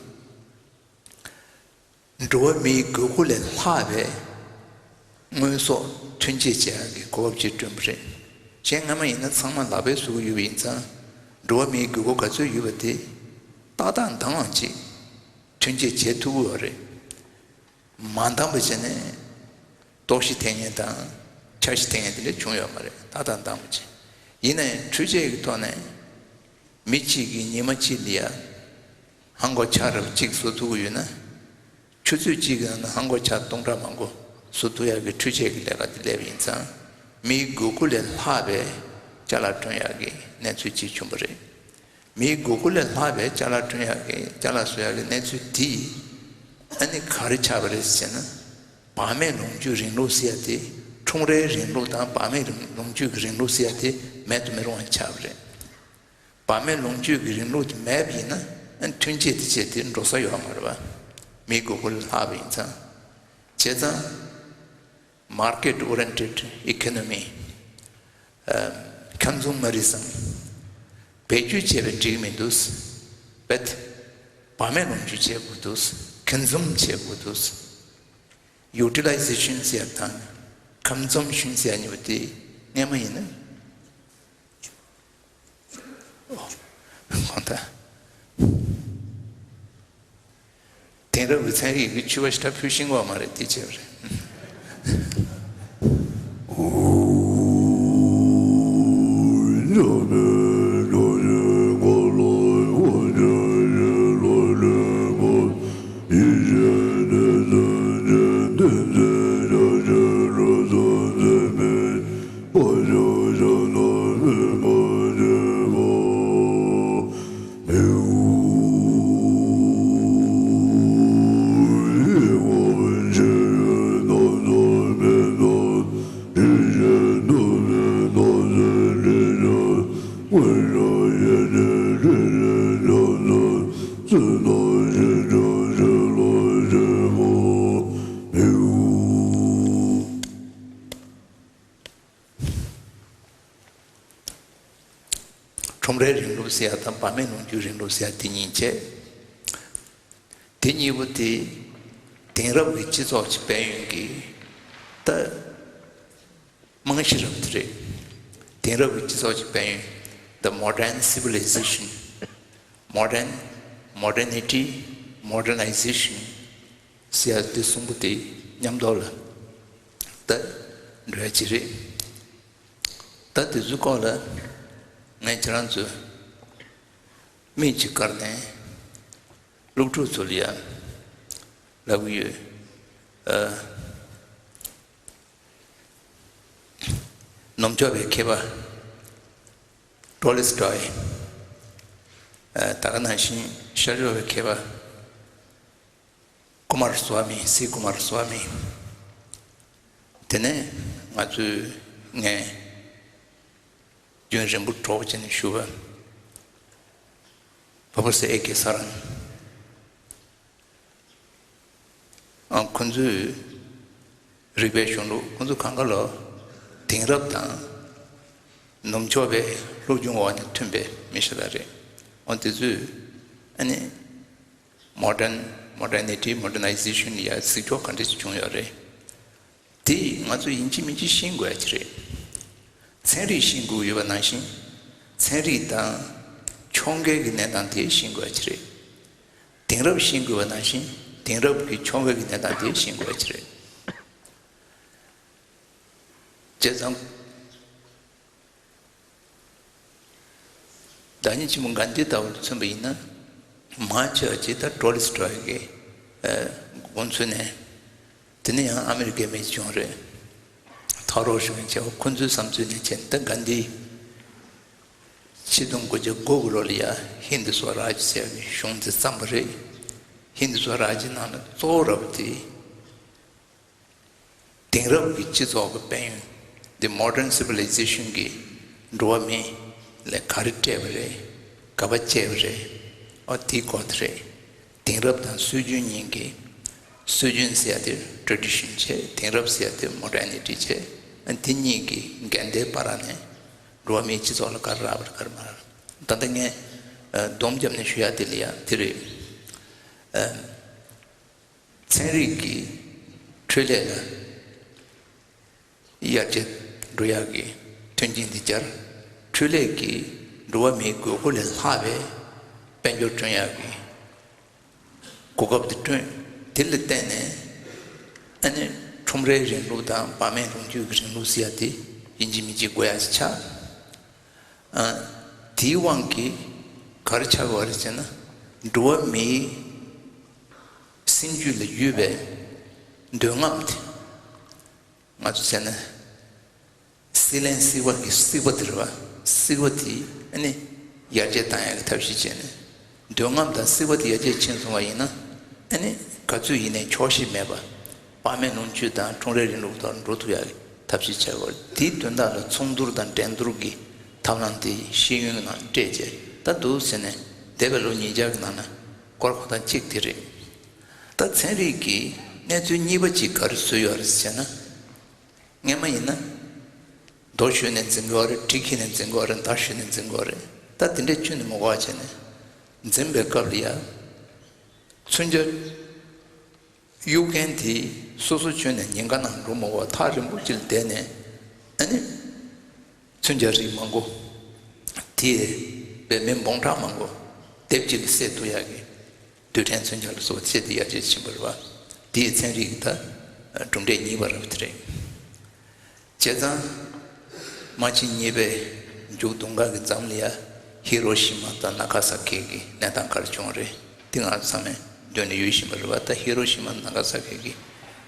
འགྲོ་བ་མིའི་དགོས་མཁོ་ལས་ལྷག་པའི་དངོས་ཟོག་ཐོན་སྐྱེད་བྱེད་ཡག་གི་གོ་སྐབས་ཅིག་བསྐྲུན་པ་རེད། གཞན་སྔ་མ་ཡིན་ན་ཚང་མ་ལག་པས་བཟོ་གི་ཡོད་པ་ཡིན་ཙང་། འགྲོ་བ་མིའི་དགོས་མཁོ་ག་ཚོད་ཡོད་པ་དེ་ཏག་ཏག་འདང་བ་ཅིག་ཐོན་སྐྱེད་བྱེད་ཐུབ་ཀྱི་ཡོད་རེད། མ་འདང་བ་བྱས་ནས་ལྟོགས་ཤི་ཐེབས་མཁན་དང་འཆར་གཞི་ཐེབས་མཁན་དེ་འདྲ་བྱུང་ཡོད་མ་རེད། ཏག་ཏག་འདང་བ་ཅིག་ཡིན་ནའི་འཕྲུལ་ཆས་ཀྱི་ཐོག་ནས་མི་གཅིག་གིས་ཉི་མ་གཅིག་ལ་ཡ་ཧང་གོ་ཆ་རབ་གཅིག་བཟོ་ཐུབ་ཀྱི་ཡོད་ན། ཆུ་ཚོད་གཅིག་གི་ནང་ན་ཧང་གོ་ཆ་སྟོང་ཕྲག་མང་པོ་བཟོ་ཐུབ་ཡག་གི་འཕྲུལ་ཆས་ཀྱི་ལས་ཀ་དེ་སླེབས་ཡིན་ཙང་། མིའི་དགོས་མཁོ་ལས་ལྷག་པའི་ཅ་ལག་བསྐྲུན་ཡག་གི་གནས་ཚུལ་གཅིག་བྱུང་བ་རེད། མིའི་དགོས་མཁོ་ལས་ལྷག་པའི་ཅ་ལག་བསྐྲུན་ཡག་གི་ཅ་ལག་བཟོ་ཡག་གི་གནས་ཚུལ་དེ་ཨ་ནི་ག་རེ་ཆགས་པ་རེད་ཟེར་ན། བག་མེད་ལོངས་སྤྱོད་རིང་ལུགས་ཟེར་ཡ་དེ། ཁྲོམ་རའི་རིང་ལུགས་དང་བག་མེད་རིང་ལོངས་སྤྱོད་ཀྱི་རིང་ལུགས་ཟེར་ཡ་དེ་མེད་དུ་མི་རུང་བ་ཆགས་པ་རེད། བག་མེད་ལོངས་སྤྱོད་ཀྱི་རིང་ལུགས་དེ་མེད་པ་ཡིན་ན་ཨ་ཐོན་སྐྱེད་དེ་བྱས་ཏེ་འགྲོ་ས་ཡོད་མ་རེད་བ། མིའི་དགོས་མཁོ་ལས་ལྷག་པ་ཡིན་ཙང་། བྱས་ཙང་། Market oriented economy. ཨ་ཁོན་སུ་མ་རི་ཛམ། བེད་སྤྱོད་བྱས་པས་འགྲིག་མི་འདུག་བེད། བག་མེད་ལོངས་སྤྱོད་བྱེད་དགོས་འདུག་ཁོན་སུམ་བྱེད་དགོས་འདུག་ཡུ་ཊི་ལའི་ཛེ་ཤན་ཟེར་ཡ་དང་། ཁམ་ཛོམ་ཤུན་ཟེར་ཡ་གཉིས་པོ་དེ་སྔོན་མ་ཡིན་ན། ཨོ། གང་ལྟར། དེང་རབས་ཀྱི་ཚན་རིག་གི་ཆུ་བ་ཞེ་དྲག་ཕུལ་ཤེས་ཀྱི་ཡོད་མ་རེད། དེ་བྱས་པ་རེད། ཁྲོམ་རའི་རིང་ལུགས་ཟེར་ཡ་དང་བར་མའི་ལོངས་སྤྱོད་རིང་ལུགས་ཟེར་ཡ་དེ་གཉིས་བྱས། དེ་གཉིས་པོ་དེ་དེང་རབས་ཀྱི་སྤྱི་ཚོགས་ཀྱི་དཔལ་ཡོན་གྱི་ད་རྨང་གཞི་རབ་དེ་རེད། དེང་རབས་ཀྱི་སྤྱི་ཚོགས་ཀྱི་དཔལ་ཡོན། The modern civilization, modern, modernity, modernization ཟེར་ཡ་དེ་གསུམ་པོ་དེ་མཉམ་དུ་ལ་ད་འགྲོ་ཡ་ཅིག་རེད། ད་དེ་ཚོའི་སྐོར་ལ་ངས་ཁྱེད་རང་ཚོའི་མིག་ཅིག་བཀར་ནས་སློབ་ཕྲུག་ཚོ་ལ་ཡ་ལབ་གི་ཡོད། ཨ། ནུབ་ཕྱོགས་པའི་མཁས་པ་ཏོ་ལི་སི་ཏོའི། ཨ། ད་ག་ནང་བཞིན་ཤར་ཕྱོགས་པའི་མཁས་པ་ཀུ་མར་སུ་ཝ་མི། སི་ཀུ་མར་སུ་ཝ་མི། དེ་ནས་ང་ཚོས་ངས་རྒྱུན་རིང་པོ་གྲོགས་པོ་བྱས་ནས་ཞུ་བ། Professor A K Saran། ཨ། ཁོང་ཚོས་རིག་པའི་གཞུང་ལུགས་ཁོང་ཚོ་གང་ག་ལོ་དེང་རབས་དང་ནུབ་ཕྱོགས་པའི་སློབ་སྦྱོང་འོག་ནས་ཐོན་པའི་མི་ཞིག་ལ་རེད། འོ་དེ་ཚོས་ཨ་ནི་modern, modernity, modernization ཡ་གཟིགས་ཕྱོགས་ག་འདྲ་ཞིག་བྱུང་ཡོད་རེད། དེ་ང་ཚོ་ཡིན་གཅིག་མིན་གཅིག་ཤེས་དགོས་ཡ་ཅིག་རེད། ཚན་རིག་ཤེས་དགོས་ཡོད་པ་ནང་བཞིན། ཚན་རིག་དང་ཕྱོགས་འགལ་གྱི་གནས་སྟངས་དེ་ཤེས་དགོས་ཡ་ཅིག་རེད། དེང་རབས་ཤེས་དགོས་པ་ནང་བཞིན་དེང་རབས་ཀྱི་ཕྱོགས་འགལ་གྱི་གནས་སྟངས་དེ་ཤེས་དགོས་ཡ་ཅིག་རེད། བྱས་ཙང་། བདག་ཉིད་ཆེན་པོ་གྷན་དྷི་ལྟ་བུར་མཚོན་པ་ཡིན་ན། མང་ཆེ་བ་ཅིག་ད་ཏོ་ལི་སི་ཏོའི་གི་ཨ་དགོངས་ཚུལ་ནས། དེ་ནས་ཡང་ཨ་མེ་རི་ཀའི་མི་བྱུང་རེད། ཐོ་རོ་ཞུ་མཁན་བྱས། ཁོ་ཚོའི་བསམ་ཚུལ་ནས་བྱས་ན་ད་གྷན་དྷི་ཆིག་སྟོང་དགུ་བརྒྱ་དགུ་གི་ལོ་ལ་ཡ་ཧིན་དི་སྭ་རཱཇ་ཟེར་བའི་གཞུང་དེ་བརྩམས་པ་རེད། ཧིན་དི་སྭ་རཱཇ་ནང་ལ་གཙོ་བོ་ར་བ་དེ། དེང་རབས་ཀྱི་སྤྱི་ཚོགས་ཀྱི་དཔལ་ཡོན། The modern civilization གྱིས་འགྲོ་བ་མི་ལ་ག་རེ་སྤྲད་པ་རེད། ག་པར་སྤྱད་པ་རེད། ཨོ་དེའི་སྐོར་དེ་རེད། དེང་རབས་དང་སྲོལ་རྒྱུན་གཉིས་ཀྱི། སྲོལ་རྒྱུན་ཟེར་ཡ་དེ་tradition བྱས། དེང་རབས་ཟེར་ཡ་དེ་modernity བྱས། ཨ་དེ་གཉིས་ཀྱི་འགལ་ཟླའི་བར་ནས་འགྲོ་བ་མིའི་སྤྱི་ཚོགས་ལ་ག་རེ་རག་པ་རེད། ག་རེ་མ་རག་ད་ལྟ་ངས་ཨ་སྡོམ་བརྒྱབ་ནས་ཞུ་ཡ་དེ་ལ་ཡ་དེ་རེད། ཨ། ཚན་རིག་གིས་འཕྲུལ་ལས་ལ་ཡར་རྒྱས་འགྲོ་ཡག་གི་མཐུན་རྐྱེན་དེ་སྦྱར། འཕྲུལ་ལས་ཀྱིས་འགྲོ་བ་མིའི་དགོས་མཁོ་ལས་ལྷག་པའི་དཔལ་འབྱོར་བསྐྲུན་ཡག་གི་གོ་སྐབས་དེ་བསྐྲུན། དེ་ལ་བརྟེན་ནས་ཨ་ནི་ཁྲོམ་རའི་རིང་ལུགས་དང་བར་མའི་ལོངས་སྤྱོད་ཀྱི་རིང་ལུགས་ཟེར་ཡ་དེ་ཡིན་གཅིག་མིན་གཅིག་དགོས་ཡག་ཅིག་ཆགས། ཨ། དེའི་དབང་གིས་ག་རེ་ཆགས་ཀྱི་ཡོད་རེད་ཟེར་ན། འགྲོ་བ་མིའི་སེམས་རྒྱུད་ལ་ཡོད་པའི་འདོད་རྔམ་དེ། ང་ཚོ་ཟེར་ན། སྲིད་བློན་སྲིད་པ་གི་སྲིད་པ་དེ་རེད་པ། སྲིད་པ་དེ་ཨ་ནི་ཡར་རྒྱས་བཏང་ཡག་གི་ཐབས་ཤེས་བྱས་ནས། འདོད་རྔམ་དང་སྲིད་པ་དེ་ཡར་རྒྱས་ཕྱིན་སོང་བ་ཡིན་ན། ཨ་ནི་ག་ཚོད་ཡིན་ནའི་ཆོག་ཤེས་མེད་པ། བར་མའི་ལོངས་སྤྱོད་དང་ཁྲོམ་རའི་རིང་ལུགས་ཐོག་འགྲོ་ཐུབ་ཡག་གི་ཐབས་ཤེས་བྱས་པ། དེའི་དོན་དག་ལ་ཚོང་བསྡུར་དང་འགྲན་བསྡུར་གྱི་ཐབས་ལམ་དེ་ཤེས་ཡོན་གྱི་ནང་སྤྲད་བྱས་ད་འདུག་ཟེར་ནས་འདས་པའི་ལོ་ཉིས་བརྒྱ་གི་ནང་ན་སྐོར་ཁོ་ཐག་གཅིག་དེ་རེད། ད་ཚན་རིག་གིས་གནས་ཚུལ་གཉིས་པ་གཅིག་ག་རེ་བཟོས་ཡོད་རེད་ཟེར་ན། སྔན་མ་ཡིན་ན། རྡོ་གཞུས་ནས་འཛིང་གི་ཡོད་རེད། གྲི་འཁྱེར་ནས་འཛིང་གི་ཡོད་རེད། མདའ་གཞུས་ནས་འཛིང་གི་ཡོད་རེད། ད་དེ་འདྲས་ཁྱོན་ནས་མི་དགོས་པ་བྱས་ནས། འཛིང་བའི་སྐབས་ལ་ཡ། མཚོན་ཆ་གཡུག་མཁན་དེ་སོ་སོ་ཁྱོན་ནས་ཉེན་ཁ་ནང་འགྲོ་མི་དགོས་པ། ཐག་རིང་པོ་ཅིག་ལ་བསྡད་ནས་ཨ་ནི། མཚོན་ཆ་རིགས་མང་པོ་དེ་བས་མི་འབུམ་ཕྲག་མང་པོ་སྡེབ་གཅིག་ལ་བསད་ཐུབ་ཡག་གི་རྡུལ་ཕྲན་མཚོན་ཆ་ལ་སོགས་པ་ཆེད་དུ་ཡར་རྒྱས་ཕྱིན་པ་རེད་པ། དེའི་ཚན་རིག་གི་ད་གྲུབ་འབྲས་གཉིས་པ་རབ་དེ་རེད། བྱས་ཙང་། མ་ཕྱི་གཉིས་པའི་མཇུག་དུང་དཀར་གྱི་འཛམ་གླིང་ཡ་ཧི་རོ་ཤི་མ་དང་ན་ག་ས་ཀི་གི་གནས་སྟངས་ག་རེ་བྱུང་རེད། དེ་ང་ཚང་མས་མདུན་ནས་ཡོད་བཞིན་པ་རེད་པ། ད་ཧི་རོ་ཤི་མ་ན་ག་ས་ཀི་གི་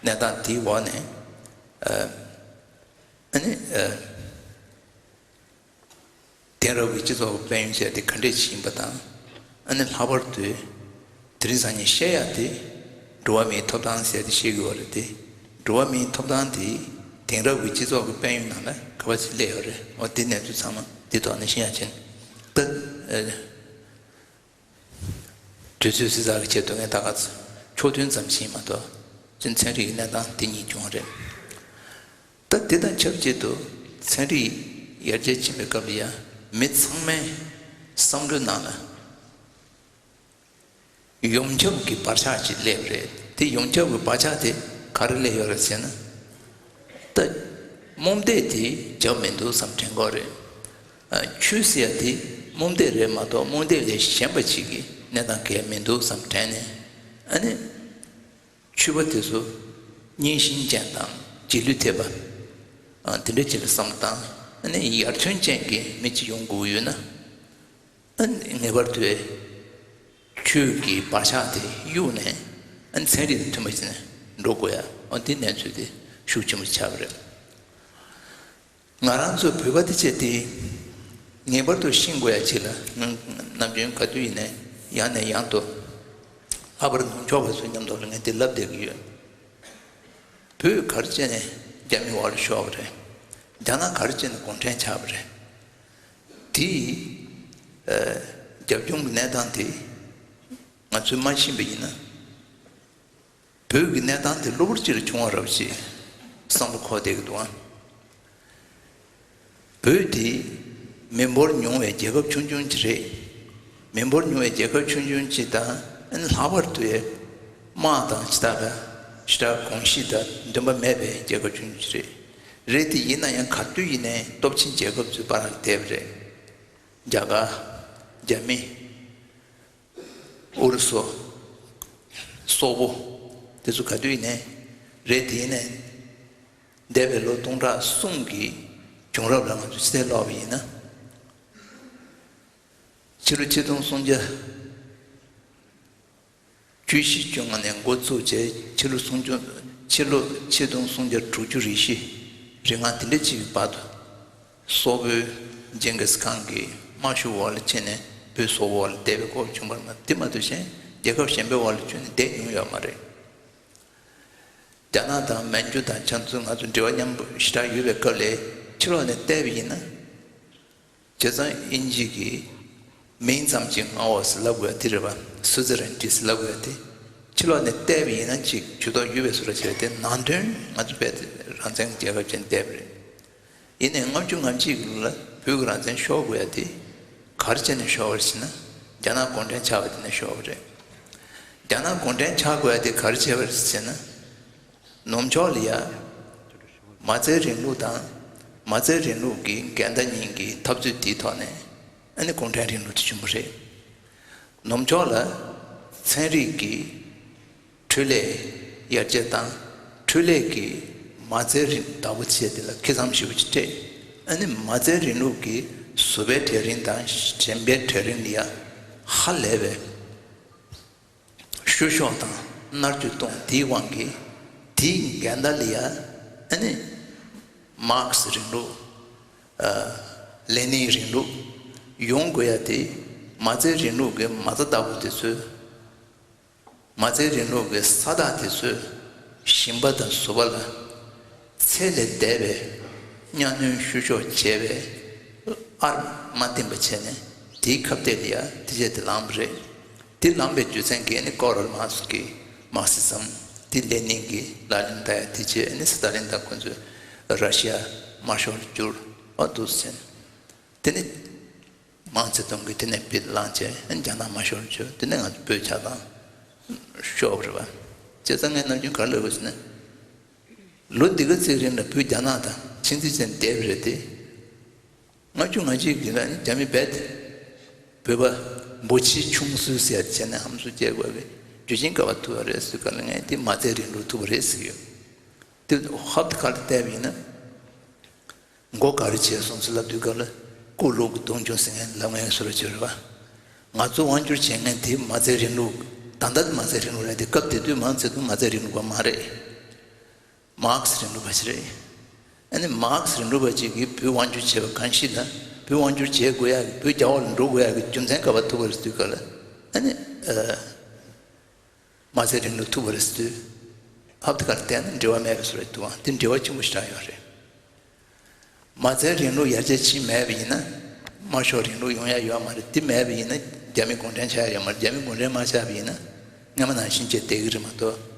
གནས་སྟངས་དེའི་འོག་ནས། ཨ་ནི། དེང་རབས་ཀྱི་སྤྱི་ཚོགས་ཀྱི་དཔལ་ཡོན་ཟེར་དེ་ག་འདྲས་ཤིག་ཡིན་པ་དང་། ཨ་ནི་ལྷག་པར་དུ། དེ་རིང་སང་ཉིན་བཤད་ཡག་དེ། འགྲོ་བ་མིའི་ཐོབ་ཐང་ཟེར་དེ་བཤད་ཀྱི་ཡོད་རེད་དེ། འགྲོ་བ་མིའི་ཐོབ་ཐང་དེ་དེང་རབས་ཀྱི་སྤྱི་ཚོགས་ཀྱི་དཔལ་ཡོན་ནང་ལ་ག་པར་ཞིག་སླེབས་ཡོད་རེད། འོ་དེ་གནས་ཚུལ་ཚང་མ་འདི་ཐོག་ནས་ཤེས་ཡག་བྱས་ན། ད། དུས་ཚོད་བསྲི་ཚགས་ཀྱི་ཆེད་དུ་ངས་ད་ག་ཚོད་ཕྱོགས་མཐུན་ཙམ་ཞིག་མ་གཏོགས། ཚན་རིག་གི་གནས་སྟངས་དེ་གཉིས་བྱུང་བ་རེད། ད་དེ་དང་ཆབས་ཅིག་ཏུ་ཚན་རིག་ཡར་རྒྱས་ཕྱིན་པའི་སྐབས་ལ་ཡང་མི་ཚང་མས་ བསམ་བློའི་ནང་ལ་ཡོངས་ཁྱབ་ཀྱི་བག་ཆགས་ཅིག་སླེབས་རེད། དེ་ཡོངས་ཁྱབ་ཀྱི་བག་ཆགས་དེ་ག་རེ་སླེབས་ཡོད་རེད་ཟེར་ན། ད་རྨོངས་དད་དེ་རྒྱབ་མི་འདུག་བསམ་དྲན་གྱི་ཡོད་རེད། ཨ། ཆོས་ཟེར་ཡ་དེ་རྨོངས་དད་རེད་མ་གཏོགས་རྨོངས་དད་ལས་གཞན་པ་ཅིག་གི་གནས་སྟངས་གང་ཡང་མི་འདུག་བསམ་དྲན་ནས། ཨ་ནི། ཆོས་པ་དེ་ཚོ་སྙན་ཞེན་ཅན་དང་རྗེས་ལུས་ཐེབས་པ། ཨ། དེ་འདྲ་ཅིག་ལ་བསམ་བློ་བཏང་། ཨ་ནི་ཡར་ཐོན་ཅན་གྱི་མི་གཅིག་ཡོང་དགོས་ཡོད་ན། ཨ་ནི་ངེས་པར་དུ་ཆོས་ཀྱི་བག་ཆགས་དེ་གཡུགས་ནས། ཨ་ནི་ཚན་རིག་དང་མཐུན་པ་བྱས་ནས་འགྲོ་དགོས་ཡ། འོ་འདི་གནས་ཚུལ་དེ་ཤུགས་ཆེན་པོ་ཆགས་པ་རེད། ང་རང་ཚོ་བོད་པ་དེ་བྱས་ཏེ། ངེས་པར་དུ་ཤེས་དགོས་ཡ་ཅིག་ལ། ང་ནམ་རྒྱུན་ག་དུས་ཡིན་ནའི་ཡང་ནས་ཡང་དུ་ལྷག་པར་ནུབ་ཕྱོགས་པ་ཚོའི་མཉམ་དུ་ལ་ངས་འདི་ལབ་བསྡད་ཀྱི་ཡོད། བོད་ག་རེ་བྱས་ནས་རྒྱ་མི་འོག་ལ་ཤོར་བ་རེད། རྒྱ་ནག་ག་རེ་བྱས་ནས་གུང་ཁྲན་ཆགས་པ་རེད། དེ་ཨ་རྒྱབ་ལྗོངས་ཀྱི་གནས་སྟངས་དེ་ང་ཚོས་མ་ཤེས་པ་ཡིན་ན། བོད་ཀྱི་གནས་སྟངས་དེ་གློ་བུར་ཅིག་ལ་བྱུང་བ་རེད་ཅེས་བསམ་བློ་འཁོར་བསྡད་ཀྱི་འདུག་ཨ། བོད་དེ་མི་འབོར་ཉུང་བའི་རྒྱལ་ཁབ་ཆུང་ཆུང་ཅིག་རེད། མི་འབོར་ཉུང་བའི་རྒྱལ་ཁབ་ཆུང་ཆུང་ཅིག་དང་། ཨ་ནི་ལྷག་པར་དུ་དམག་དང་ཇི་ལྟར་ཞེ་དྲག་གོམས་གཤིས་དང་འདུན་པ་མེད་པའི་རྒྱལ་ཁབ་ཆུང་ཆུང་ཅིག་རེད། རེད་དེ་ཡིན་ན་ཡང་ག་དུས་ཡིན་ནའི་སྟོབས་ཆེན་རྒྱལ་ཁབ་ཚོའི་བར་ལ་བསྡད་པ་རེད། རྒྱ་གར། རྒྱ་མི། ཨུ་རུ་སུ། སོག་པོ། དེ་ཚོ་ག་དུས་ཡིན་ནའི་རེད། དེ་ཡིན་ནའི་འདས་པའི་ལོ་སྟོང་ཕྲག་གསུམ་གྱི་བྱུང་རབས་ལ་ང་ཚོས་ཕྱིར་ལོག་པ་ཡིན་ན། ཕྱི་ལོ་ཆིག་སྟོང་སུམ་བརྒྱ་བཅུ་བཞི་བཅོ་ལྔ་ནས་འགོ་བཙུགས་བྱས། ཕྱི་ལོ་སུམ་བརྒྱ། ཕྱི་ལོ་ཆིག་སྟོང་སུམ་བརྒྱ་དྲུག་ཅུ་རེ་བཞི་རེ་ལྔ་དེ་འདྲ་ཅིག་གི་བར་དུ། སོག་པོའི་ཇིང་གིས་ཁང་གི་དམར་ཤོག་འོག་ལ་ཕྱིན་ནས་བོད་སོག་པོའི་འོག་ལ་བསྡད་པའི་སྐོར་བྱུང་བ་རེད་མ། དེ་མ་གཏོགས་གཞན་རྒྱལ་ཁབ་གཞན་པའི་འོག་ལ་བྱོན་ནས་བསྡད་མྱོང་ཡོད་མ་རེད། རྒྱ་ནག་དང་མན་ཇུ་དང་ཁྱེད་ཚོ་ང་ཚོ་འབྲེལ་བ་མཉམ་པོ་ཞེ་དྲག་ཡོད་པའི་སྐབས་ལ་ཕྱི་ལོགས་ནས་བལྟས་པ་ཡིན་ན། བྱས་ཙང་དབྱིན་ཇི་གི་མིང་ཙམ་གྱི་མངའ་འོག་ཟེར་ལབ་དགོས་ཡ་དེ་རེད་པ། སུའུ་ཛི་རན་ཊི་ཟེར་ལབ་དགོས་ཡ་དེ། ཕྱི་ལོགས་ནས་བལྟས་པ་ཡིན་ན་ཅིག་ཇུས་གཏོགས་ཡོད་པའི་བཟོ་འདྲ་བྱས་ཏེ། ནང་དོན་ང་ཚོ་རྦད་དེ་རང་བཙན་རྒྱལ་ཁབ་ཅིག་བསྡད་པ་རེད། ཡིན་ནའི་ལྔ་བཅུ་ང་གཅིག་ལ་བོད་ཀྱི་རང་བཙན་ཤོར་དགོས་ཡ་དེ་ག་རེ་བྱས་ནས་ཤོར་བ་རེད་ཟེར་ན། རྒྱ་ནག་གུང་ཁྲན་ཆགས་པ་དེ་ནས་ཤོར་བ་རེད། རྒྱ་ནག་གུང་ཁྲན་ཆགས་དགོས་ཡ་དེ་ག་རེ་བྱས་པ་རེད་ཟེར་ན། ནུབ་ཕྱོགས་ལ་ཡ་མའོ་ཙེ་རིང་ལུགས་དང་། མའོ་ཙེ་རིང་ལུགས་ཀྱི་འགལ་ཟླ་གཉིས་ཀྱི་འཐབ་རྩོད་དེའི་ཐོག་ནས། ཨ་ནི་གུང་ཁྲན་རིང་ལུགས་དེ་བྱུང་བ་རེད། ནུབ་ཕྱོགས་ལ་ཚན་རིག་གི་འཕྲུལ་ལས་ཡར་རྒྱས་བཏང་། འཕྲུལ་ལས་ཀྱིས་མའོ་ཙེ་རིང་བདག་པོ་བྱས། དེ་ལ་ཁེ་བཟང་ཞེ་པོ་ཅིག་སྤྲད། ཨ་ནི་མའོ་ཙེ་རིང་ལུགས་ཀྱི་བཟོ་པའི་གྲལ་རིམ་དང་འགྲེམས་པའི་གྲལ་རིམ་ལ་ཡ་ཧ་ལས་པའི་བཤུ་གཞོག་དང་མནར་གཅོད་གཏོང་། དེའི་དབང་གིས་དེའི་འགལ་ཟླ་ལ་ཡ། ཨ་ནི་མར་ཁེ་སི་རིང་ལུགས། ཨ། ལེ་ནིན་རིང་ལུགས་ཡོང་དགོས་ཡ་དེ། མའོ་ཙེ་རིང་ལུགས་ཀྱི་མ་རྩ་བདག་པོ་དེ་ཚོས། མའོ་ཙེ་རིང་ལུགས་ཀྱི་ས་བདག་དེ་ཚོས་ཞིང་པ་དང་བཟོ་པ་ལ་ཚད་ལས་འདས་པའི་གཉའ་གནོན་བཤུ་གཞོག་བྱས་པའི་ཨར་མ་བསྟིམ་པ་བྱས་ནས། དེའི་ཁ་གཏད་ལ་ཡ་དེ་བྱས་ཏེ་ལངས་པ་རེད། དེ་ལངས་པའི་རྒྱུ་མཚན་གྱིས་ནི་ཀརལ་མཱར་ཁེ་སི་ཀྱི་མར་ཁེ་སི་ཛམ། དེ་ལེ་ནིན་གྱི་ལག་ལེན་བསྟར་ཡ་དེ་བྱས། ནི་སི་ཏཱ་ལིན་དང་ཁོ་ཚོས་ར་ཤི་ཡ་དམར་ཤོག་ལ་བསྒྱུར། ཨ། འདུག་ཟེར། དེ་ནི་མའོ་ཙེ་ཏུང་གིས་དེ་ནས་ཕར་ལངས་བྱས། ཨ་ནི་རྒྱ་ནག་དམར་ཤོག་ལ་བསྒྱུར། དེ་ནས་ང་ཚོ་བོད་ཆགས་སྟངས་ཤོར་བ་རེད་པ། བྱས་ཙང་ངས་ནམ་རྒྱུན་ག་རེ་ལབ་དགོས་ཟེར་ན། ལོ་འདི་ག་ཚོད་རིང་ལ་བོད་རྒྱ་ནག་དང་ཆིངས་འཛིན་བྱས་བསྡད་པ་རེད་དེ། ལྔ་བཅུ་ང་གཅིག་གི་ལ་ནི་རྒྱ་མི་རྦད་དེ་བོད་པ་འབུ་ཕྱི་ཆུང་སུ་ཟེར་བྱས་ནས་ཧམ་སུ་བྱས་དགོས་པའི་རྒྱུ་རྐྱེན་ག་པར་ཐུག་པ་རེད་ཟེར་སྐབས་ལ། ངས་དེ་མའོ་ཙེ་རིང་ལུགས་ཐུག་པ་རེད་ཟེར་གྱི་ཡོད། དེ་ཧབ་ཏེ་ག་ལ་བལྟས་པ་ཡིན་ན། མགོ་ག་རེ་བྱས་སོང་ཟེར་ལབ་དུས་སྐབས་ལ། སྐུ་ལུག་གི་གདོང་ཆུང་ཟེར་མཁན་ལབ་མཁན་བཟོ་འདྲ་ཅིག་རེད་པ། ང་ཚོ་དབང་སྒྱུར་བྱེད་མཁན་དེ་མའོ་ཙེ་རིང་ལུགས། ད་ལྟ་མའོ་ཙེ་རིང་ལུགས་རེད་དེ། སྐབས་དེ་དུས་མའོ་ཙེ་ཏུང་མའོ་ཙེ་རིང་ལུགས་པ་མ་རེད། མར་ཁེ་སི་རིང་ལུགས་པ་ཞིག་རེད། ཨ་ནི་མར་ཁེ་སི་རིང་ལུགས་པ་ཅིག་གིས་བོད་དབང་སྒྱུར་བྱས་པ་གང་ཞིག་ལ། བོད་དབང་སྒྱུར་བྱེད་དགོས་ཡག་གི། བོད་རྒྱ་འོག་ལ་འགྲོ་དགོས་ཡག་གི་རྒྱུ་མཚན་ག་པར་ཐུག་པ་རེད་ཟེར་དུས་སྐབས་ལ། ཨ་ནི། ཨ། མའོ་ཙེ་རིང་ལུགས་ཐུག་པ་རེད་ཟེར་དུས། ཧབ་ཏེ་ག་ལ་བལྟས་ན་འབྲེལ་བ་མེད་པའི་བཟོ་འདྲ་འདུག་ཨང་། དེ་འབྲེལ་བ་ཆེན་པོ་ཞེ་དྲག་ཡོད་རེད། མའོ་ཙེ་རིང་ལུགས་ཡར་རྒྱས་ཕྱིན་མེད་པ་ཡིན་ན། དམར་ཤོག་རིང་ལུགས་ཡོང་ཡ་ཡོད་མ་རེད། དེ་མེད་པ་ཡིན་ན་རྒྱ་མི་གུང་ཁྲན་ཆགས་ཡ་ཡོད་མ་རེད། རྒྱ་མི་གུང་ཁྲན་མ་ཆགས་པ་ཡིན་ན་སྔ་མ་ནང་བཞིན་བྱས་བསྡད་ཀྱི་རེད་མ་གཏོགས།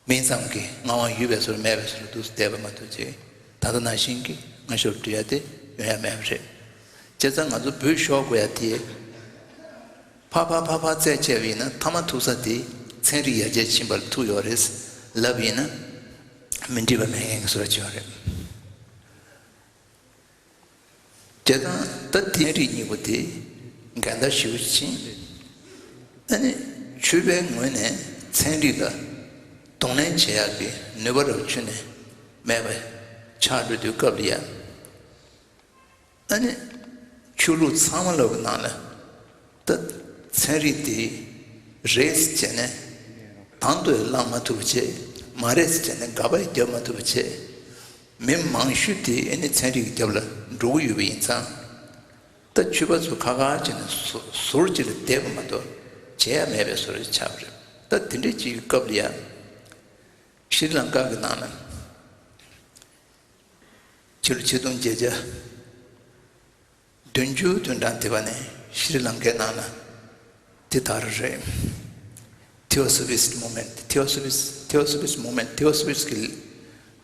མིང་ཙམ་གྱི་མངའ་དབང་ཡོད་པའི་བཟོ་འདྲ་མེད་པའི་བཟོ་འདྲ་འདུག་སེ་བསྡད་པ་མ་གཏོགས་ཅིག། ད་ལྟ་ནང་བཞིན་གྱི་མངའ་ཤོར་འགྲོ་ཡ་དེ་ཡོང་ཡ་མེད་པ་རེད། བྱས་ཙང་ང་ཚོ་བོད་ཤོར་དགོས་ཡ་དེ། ཕར་ཕར་ཕར་ཕར་བཙལ་བྱས་པ་ཡིན་ན་མཐའ་མ་ཐུག་ས་དེ་ཚན་རིག་ཡར་རྒྱས་ཕྱིན་པ་ལ་ཐུག་ཡོད་རེད་ལབ་ཡིན་ན་མི་འགྲིག་པ་མེད་མཁན་གྱི་བཟོ་འདྲ་ཅིག་ཡོད་རེད། བྱས་ཙང་ད་ཚན་རིག་གཉིས་པོ་དེ་འགལ་ཟླ་ཞེ་པོ་ཕྱིན། ཨ་ནི་ཆོས་པའི་ངོས་ནས་ཚན་རིག་ལ་གདོང་ལེན་བྱེད་ཡག་གི་ནུས་པ་རུ་ཁྱོན་ནས་མེད་པ་ཆགས་འགྲོ་དུས་སྐབས་ལ་ཡ། ཨ་ནི་ཆོས་ལུགས་ཚང་མ་ལོག་གི་ནང་ལ་ད་ཚན་རིག་དེ་རེད་ཟེར་བྱས་ནས་དང་དུ་བླངས་མ་ཐུབ་པ་བྱས། མ་རེད་ཟེར་བྱས་ནས་དགག་པ་རྒྱབ་མ་ཐུབ་པ་བྱས། མི་མང་ཤོས་དེ་ཨ་ནི་ཚན་རིག་གི་རྒྱབ་ལ་འགྲོ་གི་ཡོད་པ་ཡིན་ཙང་། ད་ཆོས་པ་ཚོ་ཁ་ཁ་བྱས་ནས་ཟུར་ཟུར་གཅིག་ལ་བསྡད་པ་མ་གཏོགས་བྱེད་ཡ་མེད་པའི་བཟོ་འདྲ་ཆགས་པ་རེད། ད་དེ་འདྲ་ཅིག་གི་སྐབས་ལ་ཡ། ཤྲི་ལང་ཀ་གི་ནང་ལ་ཕྱི་ལོ་ཆིག་སྟོང་བརྒྱད་བརྒྱ་བདུན་ཅུ་དོན་གྲངས་དེ་བ་ནས་ཤྲི་ལང་ཀའི་ནང་ལ་དེ་ལྟར་རེད། Theosophist movement, Theosophist, Theosophist movement, Theosophist གི་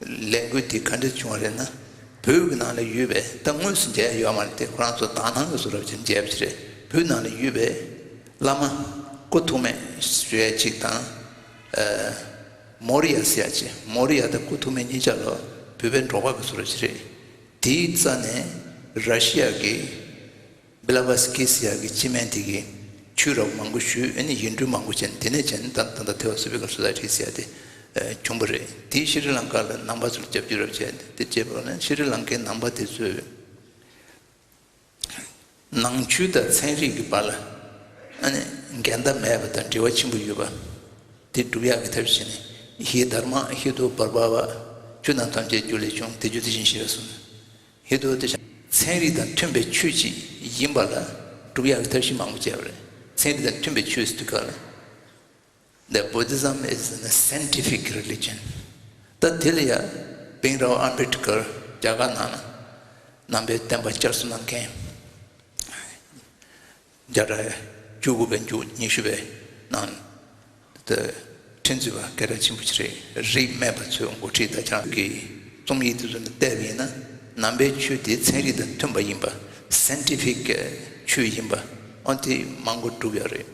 ལས་འགུལ་དེ་ག་འདྲ་བྱུང་བ་རེད་ན། བོད་ཀྱི་ནང་ལ་ཡོད་པའི་ད་དངོས་སུ་མཇལ་ཡ་ཡོད་མ་རེད་དེ། ཁོ་རང་ཚོ་དག་སྣང་གི་བཟོ་འདྲ་ཅིག་མཇལ་བ་ཞིག་རེད། བོད་ནང་ལ་ཡོད་པའི་བླ་མ་སྐུ་ཐོགས་མེད་ཞུ་ཡ་ཅིག་དང་། ཨ། མོ་རི་ཡ་ཟེར་ཡ་ཅིག་མོ་རི་ཡ་དང་སྐུ་ཐོགས་མེད་གཉིས་ཆ་ལ་བོད་པའི་འབྲོག་པ་གི་བཟོ་འདྲ་ཅིག་རེད། དེའི་རྩ་ནས་ར་ཤི་ཡ་གི་བི་ལ་བ་སི་ཀི་ཟེར་ཡ་གི་སྤྱི་སྨན་དེ་གིས་ཆོས་རབ་མང་པོ་ཞུས། ཨ་ནི་ཡིག་འབྲུ་མང་པོ་བྱས་ནས་དེ་ནས་བྱས་ནས་ད་ད་ལྟ་Theosophical Society ཟེར་ཡ་དེ་ཨ་བྱུང་བ་རེད། དེ་ཤྲི་ལང་ཀ་ལ་ནང་པ་ཚོར་རྒྱབ་སྐྱོར་རབ་བྱས་ཏེ། དེ་བྱས་པ་ནི་ཤྲི་ལང་ཀའི་ནང་པ་དེ་ཚོས་ནང་ཆོས་དང་ཚན་རིག་གི་བར་ལ་ཨ་ནི་འགལ་ཟླ་མེད་པ་དང་འབྲེལ་བ་ཆེན་པོ་ཡོད་པ་དེ་སྒྲུབ་ཡག་གི་ཐབས་ཤེས་ནི། ཧི་དྷརྨ་ཧེ་ཏུ་བྷར་བྷ་བ། ཆོས་རྣམས་ཐམས་ཅད་རྒྱུ་ལས་བྱུང་། དེ་རྒྱུ་དེ་བཞིན་གཤེགས་པ་གསུངས། ཧེ་ཏུ་དེ་བཞིན་ཚན་རིག་དང་མཐུན་པའི་ཆོས་ཅིག་ཡིན་པ་ལ་སྒྲུབ་ཡག་གི་ཐབས་ཤེས་མང་པོ་བྱས་པ་རེད། ཚན་རིག་དང་མཐུན་པའི་ཆོས་ཟེར་དུས་སྐབས་ལ། The Buddhism is a scientific religion. ད་དེ་ལ་ཡ་བྷིམ་རའོ་ཨམ་བྷེ་ཌི་ཀར་རྒྱ་གར་ནང་ལ་ནང་པའི་བསྟན་པ་བསྐྱར་གསོ་གནང་མཁན། བརྒྱ་ཕྲག་བཅུ་དགུ་པའི་མཇུག་ཉི་ཤུ་པའི་ནང་དུ་ཁྲིད་མཛད་པ་སྐད་གྲགས་ཆེན་པོ་ཞིག་རེད། རིགས་སྨན་པ་ཚོས་འགོ་ཁྲིད་དང་། ཁྱེད་རང་གི་རྩོམ་ཡིག་དེ་ཚོ་ནས་བལྟས་པ་ཡིན་ན། ནང་པའི་ཆོས་དེ་ཚན་རིག་དང་མཐུན་པ་ཡིན་པ། སའེན་ཊི་ཕིག་ཆོས་ཡིན་པ། འོ་དེ་མང་པོ་བསྒྲུབས་ཡོད་རེད།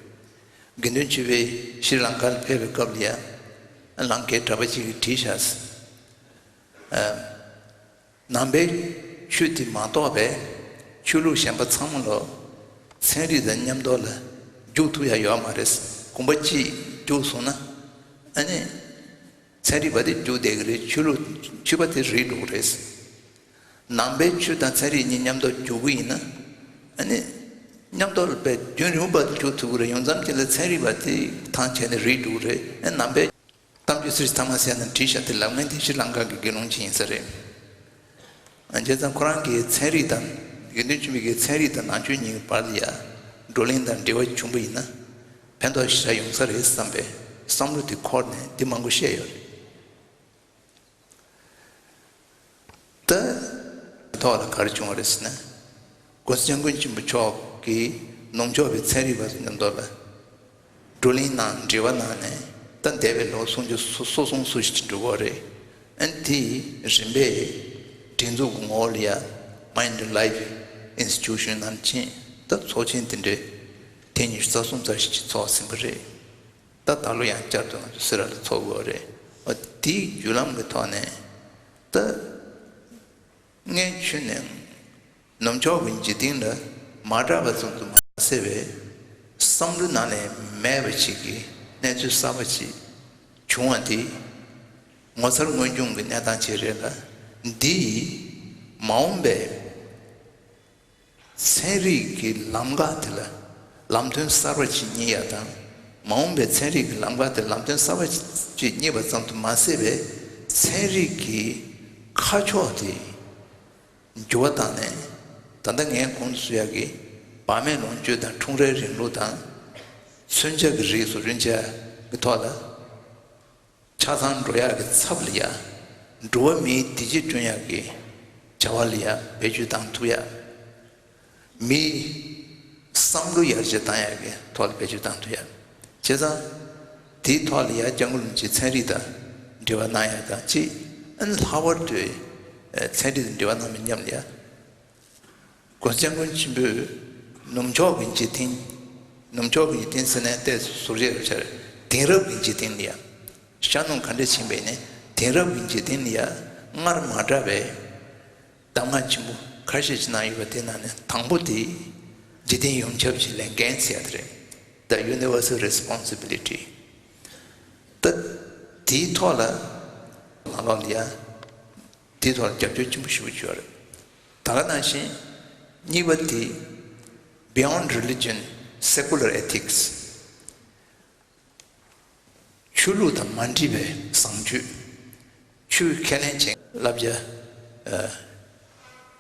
དགེ་འདུན་ཆོས་པས་ཤྲི་ལང་ཀ་ལ་ཕེབས་པའི་སྐབས་ལ་ཡ། ལང་ཀའི་གྲྭ་པ་ཅིག་གིས་བྲིས་ཤག་ནང་པའི་ཆོས་དེ་མ་གཏོགས་པའི་ཆོས་ལུགས་གཞན་པ་ཚང་མ་ལོ་ཚན་རིག་དང་མཉམ་དུ་ལ་འཇུག་ཐུབ་ཡ་ཡོད་མ་རེད། གོམ་པ་གཅིག་རྒྱུགས་སོང་ན་ཨ་ནི་ཚན་རིག་པ་དེ་རྒྱུགས་བསྡད་ཀྱི་རེད། ཆོས་ལུགས་ཆོས་པ་དེ་རིལ་འགྲོ་གི་རེད། ནང་པའི་ཆོས་དང་ཚན་རིག་གཉིས་མཉམ་དུ་རྒྱུག་གི་ཡིན་ན་ཨ་ནི་མཉམ་དུ་ལ་པའི་རྒྱུན་རིང་པོ་བར་དུ་འཇུག་ཐུབ་ཀྱི་རེད། ཡང་མཚམས་ཅིག་ལ་ཚན་རིག་པ་དེ་ཐང་ཆད་ནས་རིལ་འགྲོ་གི་རེད། ཨ་ནང་པའི་གཏམ་རྒྱུད་སྲིད་ཞིའི་ཐ་མ་ཟེར་ནས་བྲིས་ཤག་དེ་ལབ་མཁན་དེ་ཤྲི་ལང་ཀ་གི་དགེ་སློང་ཅིག་ཡིན་ས་རེད། བྱས་ཙང་ཁོ་རང་གིས་ཚན་རིག་དང་། དགེ་འདུན་ཆོས་འཕེལ་གྱིས་ཚན་རིག་དང་ནང་ཆོས་གཉིས་ཀྱི་བར་ལ་ཡ་བགྲོ་གླེང་དང་འབྲེལ་བ་བྱུང་པ་ཡིན་ན་ཕན་ཐོགས་ཞེ་དྲག་ཡོང་ས་རེད་བསམ་པའི་བསམ་བློ་དེ་འཁོར་ནས་འདི་མང་པོ་བཤད་ཡོད་རེད། ད་ཐོག་ལ་ག་རེ་བྱུང་བ་རེད་ཟེར་ན།༸གོང་ས་༸སྐྱབས་མགོན་ཆེན་པོ་མཆོག་གིས་ནུབ་ཕྱོགས་པའི་ཚན་རིག་པ་ཚོ་མཉམ་དུ་ལ་བགྲོ་གླེང་གནང་། འབྲེལ་བ་གནང་ནས་ད་འདས་པའི་ལོ་སུམ་ཅུ་སོ་སོ་སོ་ཞིག་འགྲོ་གི་རེད། ཨན་དེའི་རིམ་པས་སྒྲིག་འཛུགས་ཀྱི་ངོ་བོ་ལ་ཡ་Mind Life Institution ནང་ཕྱིན། ད་ཚོགས་ཆེན་དེ་འདྲའི་ཐེངས་ཉི་ཤུ་རྩ་གསུམ་ཙམ་ཞིག་ཅིག་ཚོགས་ཟིན་པ་རེད། ད་ད་ལོ་ཡང་བསྐྱར་དུ་ང་ཚོ་སི་ར་ལ་ཚོགས་དགོས་རེད། འོ་དེའི་བརྒྱུད་ལམ་གྱི་ཐོག་ནས་ད་སྔོན་ཆད་ནས་ནུབ་ཕྱོགས་ཀྱི་འཇིག་རྟེན་ལ་མ་གྲགས་པ་ཙམ་དུ་མ་ཟད་པའི་བསམ་བློའི་ནང་ནས་མེད་པ་ཞིག་གི་གནས་ཚུལ་གསར་པ་ཞིག་བྱུང་བ་དེ་ངོ་མཚར་ངོས་སྐྱོང་གི་གནས་སྟངས་ཅིག་རེད་ལ། འདིས་མ་འོངས་པའི་ཚན་རིག་གི་ལམ་ཁ་དེ་ལ་ལམ་སྟོན་གསར་པ་ཅིག་རྙེད་ཡ་དང་། མ་འོངས་པའི་ཚན་རིག་གི་ལམ་ཁ་དེ་ལམ་སྟོན་གསར་པ་ཅིག་རྙེད་པ་ཙམ་དུ་མ་ཟད་པའི་ཚན་རིག་གི་ཁ་ཕྱོགས་དེ་འགྱུར་བ་བཏང་ནས། ད་ལྟ་ངས་གོང་དུ་ཞུ་ཡ་གི་བག་མེད་ལོངས་སྤྱོད་དང་ཁྲུང་རའི་རིང་ལུགས་དང་། མཚོན་ཆ་གི་རིགས་སུ་རུང་བྱ་གི་ཐོག་ལ་ཆ་ཚང་འགྲོ་ཡག་གི་ཚབ་ལ་ཡ། འགྲོ་བ་མིའི་བདེ་སྐྱིད་བསྐྲུན་ཡག་གི་བྱ་བ་ལ་ཡ་བེད་སྤྱོད་བཏང་ཐུབ་ཡ། མིའི་བསམ་བློ་ཡར་རྒྱས་བཏང་ཡག་གི་ཐོག་ལ་བེད་སྤྱོད་བཏང་ཐུབ་ཡ། བྱས་ཙང་དེའི་ཐོག་ལ་ཡ་༸སྐྱབས་མགོན་རིན་པོ་ཆེས་ཚན་རིག་དང་འབྲེལ་བ་གནང་ཡ་དང་གཅིག་ཨ་ནི་ལྷག་པར་དུ་ཚན་རིག་དང་འབྲེལ་བ་གནང་བའི་མཉམ་ལ་ཡ། ༸གོང་ས་༸སྐྱབས་མགོན་ཆེན་པོས་ནུབ་ཕྱོགས་ཀྱི་འཇིག་རྟེན། ནུབ་ཕྱོགས་ཀྱི་འཇིག་རྟེན་ཟེར་ནས་ཏོག་ཙམ་ཟུར་བཞག་ཡོད་ཚར། དེང་རབས་ཀྱི་འཇིག་རྟེན་ལ་ཡ། ཤར་ནུབ་ག་འདྲ་ཕྱིན་པ་ཡིན་ནའི་དེང་རབས་ཀྱི་འཇིག་རྟེན་ལ་ཡ་སྔར་མ་འདྲ་བའི་གདམས་ངག་ཆེན་པོ་ཁ་ཤས་ཅིག་གནང་ཡོད་པ་དེ་ནང་ནས་དང་པོ་དེ་འཇིག་རྟེན་ཡོངས་ཁྱབ་ཀྱི་ལས་འགན་ཟེར་ཡ་དེ་རེད། The Universal Responsibility། ད་དེའི་ཐོག་ལ་ནང་ལོགས་ལ་ཡ་དེའི་ཐོག་ལ་རྒྱབ་སྐྱོར་ཆེན་པོ་ཞེ་པོ་བྱས་ཡོད་རེད། ད་ག་ནང་བཞིན་གཉིས་པ་དེ་Beyond Religion, Secular Ethics། ཆོས་ལུགས་དང་མ་འདྲེས་པའི་བཟང་སྤྱོད། ཆོས་ཁས་ལེན་བྱེད་བསླབ་བྱ་ཨ་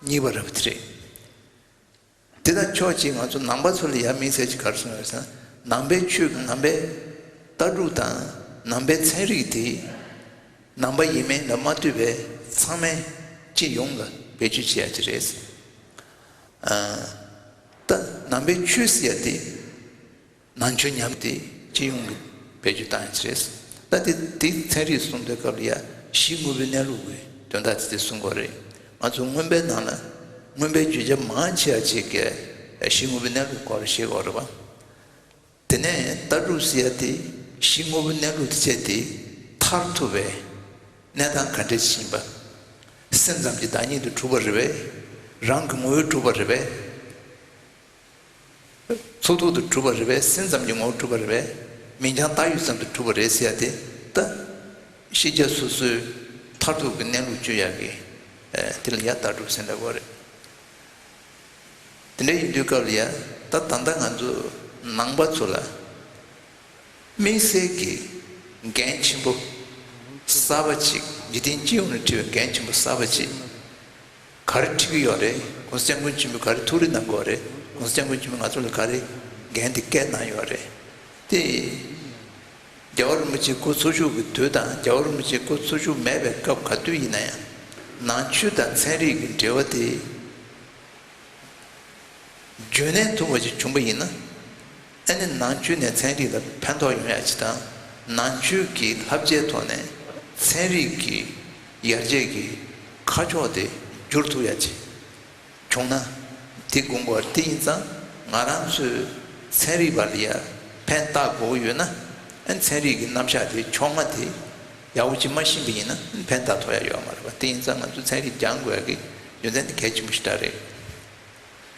གཉིས་པ་རེད་པ་དེ་རེད། དེ་དང་ཕྱོགས་གཅིག་ང་ཚོ་ནང་པ་ཚོ་ལ་ཡ་དམིགས་བསལ་གྱི་ག་རེ་གསུངས་ཡོད་ཟེར་ན། ནང་པའི་ཆོས་ཀྱི་ནང་པའི་ལྟ་གྲུབ་དང་ནང་པའི་ཚན་རིག་དེ་ནང་པ་ཡིན་མིན་ལ་མ་ལྟོས་པའི་ཚང་མས་སྤྱི་ཡོངས་ལ་བེད་སྤྱོད་བྱེད་ཡ་ཅིག་རེད། ཨ་ད་ནང་པའི་ཆོས་ཟེར་ཡ་དེ་ནང་ཆོས་མཉམ་དེ་སྤྱི་ཡོངས་ཀྱི་བེད་སྤྱོད་བཏང་ཡ་ཅིག་རེད། ད་དེ་དེ་ཚན་རིག་གསུང་དུས་སྐབས་ལ་ཡ་གཞི་དངོས་པོའི་གནས་ལུགས་ཀྱི་དོན་དག་དེ་དེ་གསུང་དགོས་རེད། ང་ཚོ་མངོན་པའི་ནང་ལ་མངོན་པའི་བརྗོད་བྱ་མང་ཆེ་བ་ཅིག་གིས་གཞི་དངོས་པོའི་གནས་ལུགས་སྐོར་ལ་བཤད་དགོས་རེད་པ། དེ་ནས་ལྟ་གྲུབ་ཟེར་ཡ་དེ་གཞི་དངོས་པོའི་གནས་ལུགས་དེ་བྱས་ཏེ་མཐར་ཐུག་པའི་གནས་སྟངས་ག་འདྲ་ཞིག་ཡིན་པ། སེམས་ཙམ་གྱི་བདག་ཉིད་དུ་གྲུབ་པ་རེད་པས། རང་གི་ངོ་བོས་གྲུབ་པ་རེད་པས། ཚོགས་རྟོག་ཏུ་གྲུབ་པ་རེད་པས། སེམས་ཙམ་གྱི་ངོ་བོར་གྲུབ་པ་རེད་པས། མིང་རྐྱང་བཏགས་ཡོད་ཙམ་དུ་གྲུབ་པ་རེད་ཟེར་ཡ་དེ་ད་ཤེས་བྱ་སོ་སོའི་མཐར་ཐུག་གི་གནས་ལུགས་བརྗོད་ཡག་གི་ཨ་དེ་ལ་ཡ་ལྟ་གྲུབ་ཟེར་འདྲ་བོ་རེད། དེ་འདྲ་ཡིན་དུས་སྐབས་ལ་ཡ་ད་ད་ལྟ་ང་ཚོ་ནང་པ་ཚོ་ལ་དམིགས་བསལ་གྱི་འགན་ཆེན་པོ་གསར་པ་ཅིག་འཇིག་རྟེན་སྤྱི་ཡོངས་ནས་འཁྲི་བའི་འགན་ཆེན་པོ་གསར་པ་ཅིག་ག་རེ་འཁྲི་གི་ཡོད་རེད། ༸གོང་ས་༸སྐྱབས་མགོན་ཆེན་པོས་ག་རེ་ཐུགས་རེ་གནང་གི་ཡོད་རེད། ༸གོང་ས་༸སྐྱབས་མགོན་ཆེན་པོས་ང་ཚོ་ལ་ག་རེ་འགན་དེ་བཀལ་གནང་ཡོད་རེད། དེ་རྒྱལ་བ་རིན་པོ་ཆེ་སྐུ་འཚོ་བཞུགས་ཀྱི་དུས་དང་རྒྱལ་བ་རིན་པོ་ཆེ་སྐུ་འཚོ་བཞུགས་མེད་པའི་སྐབས་ག་དུས་ཡིན་ན་ཡང་ནང་ཆོས་དང་ཚན་རིག་གི་འབྲེལ་བ་དེ་རྒྱུན་གནས་ཐུབ་པ་ཞིག་བྱུང་པ་ཡིན་ན། ཨ་ནི་ནང་ཆོས་ནས་ཚན་རིག་ལ་ཕན་ཐོགས་ཡོང་ཡ་ཅིག་དང་། ནང་ཆོས་ཀྱི་བསླབ་བྱའི་ཐོག་ནས་ཚན་རིག་གི་ཡར་རྒྱས་ཀྱི་ཁ་ཕྱོགས་དེ་བསྒྱུར་ཐུབ་ཡ་ཅིག་བྱུང་ན། དེ་དགོངས་པ་དེ་ཡིན་ཙང་ང་རང་ཚོས་ཚན་རིག་པ་ལ་ཡ་ཕན་བཏགས་དགོས་ཀྱི་ཡོད་ན། ཨ་ནི་ཚན་རིག་གི་རྣམ་གཞག་དེ་ཕྱོགས་སྔ་དེ་ཡག་པོ་ཅིག་མ་ཤེས་པ་ཡིན་ན་ཨ་ནི་ཕན་བཏགས་ཐུབ་ཡ་ཡོད་མ་རེད་པ། དེ་ཡིན་ཙང་ང་ཚོས་ཚན་རིག་སྦྱང་དགོས་ཡ་གི་རྒྱུ་མཚན་དེ་གལ་ཆེན་པོ་ཞིག་ད་རེད།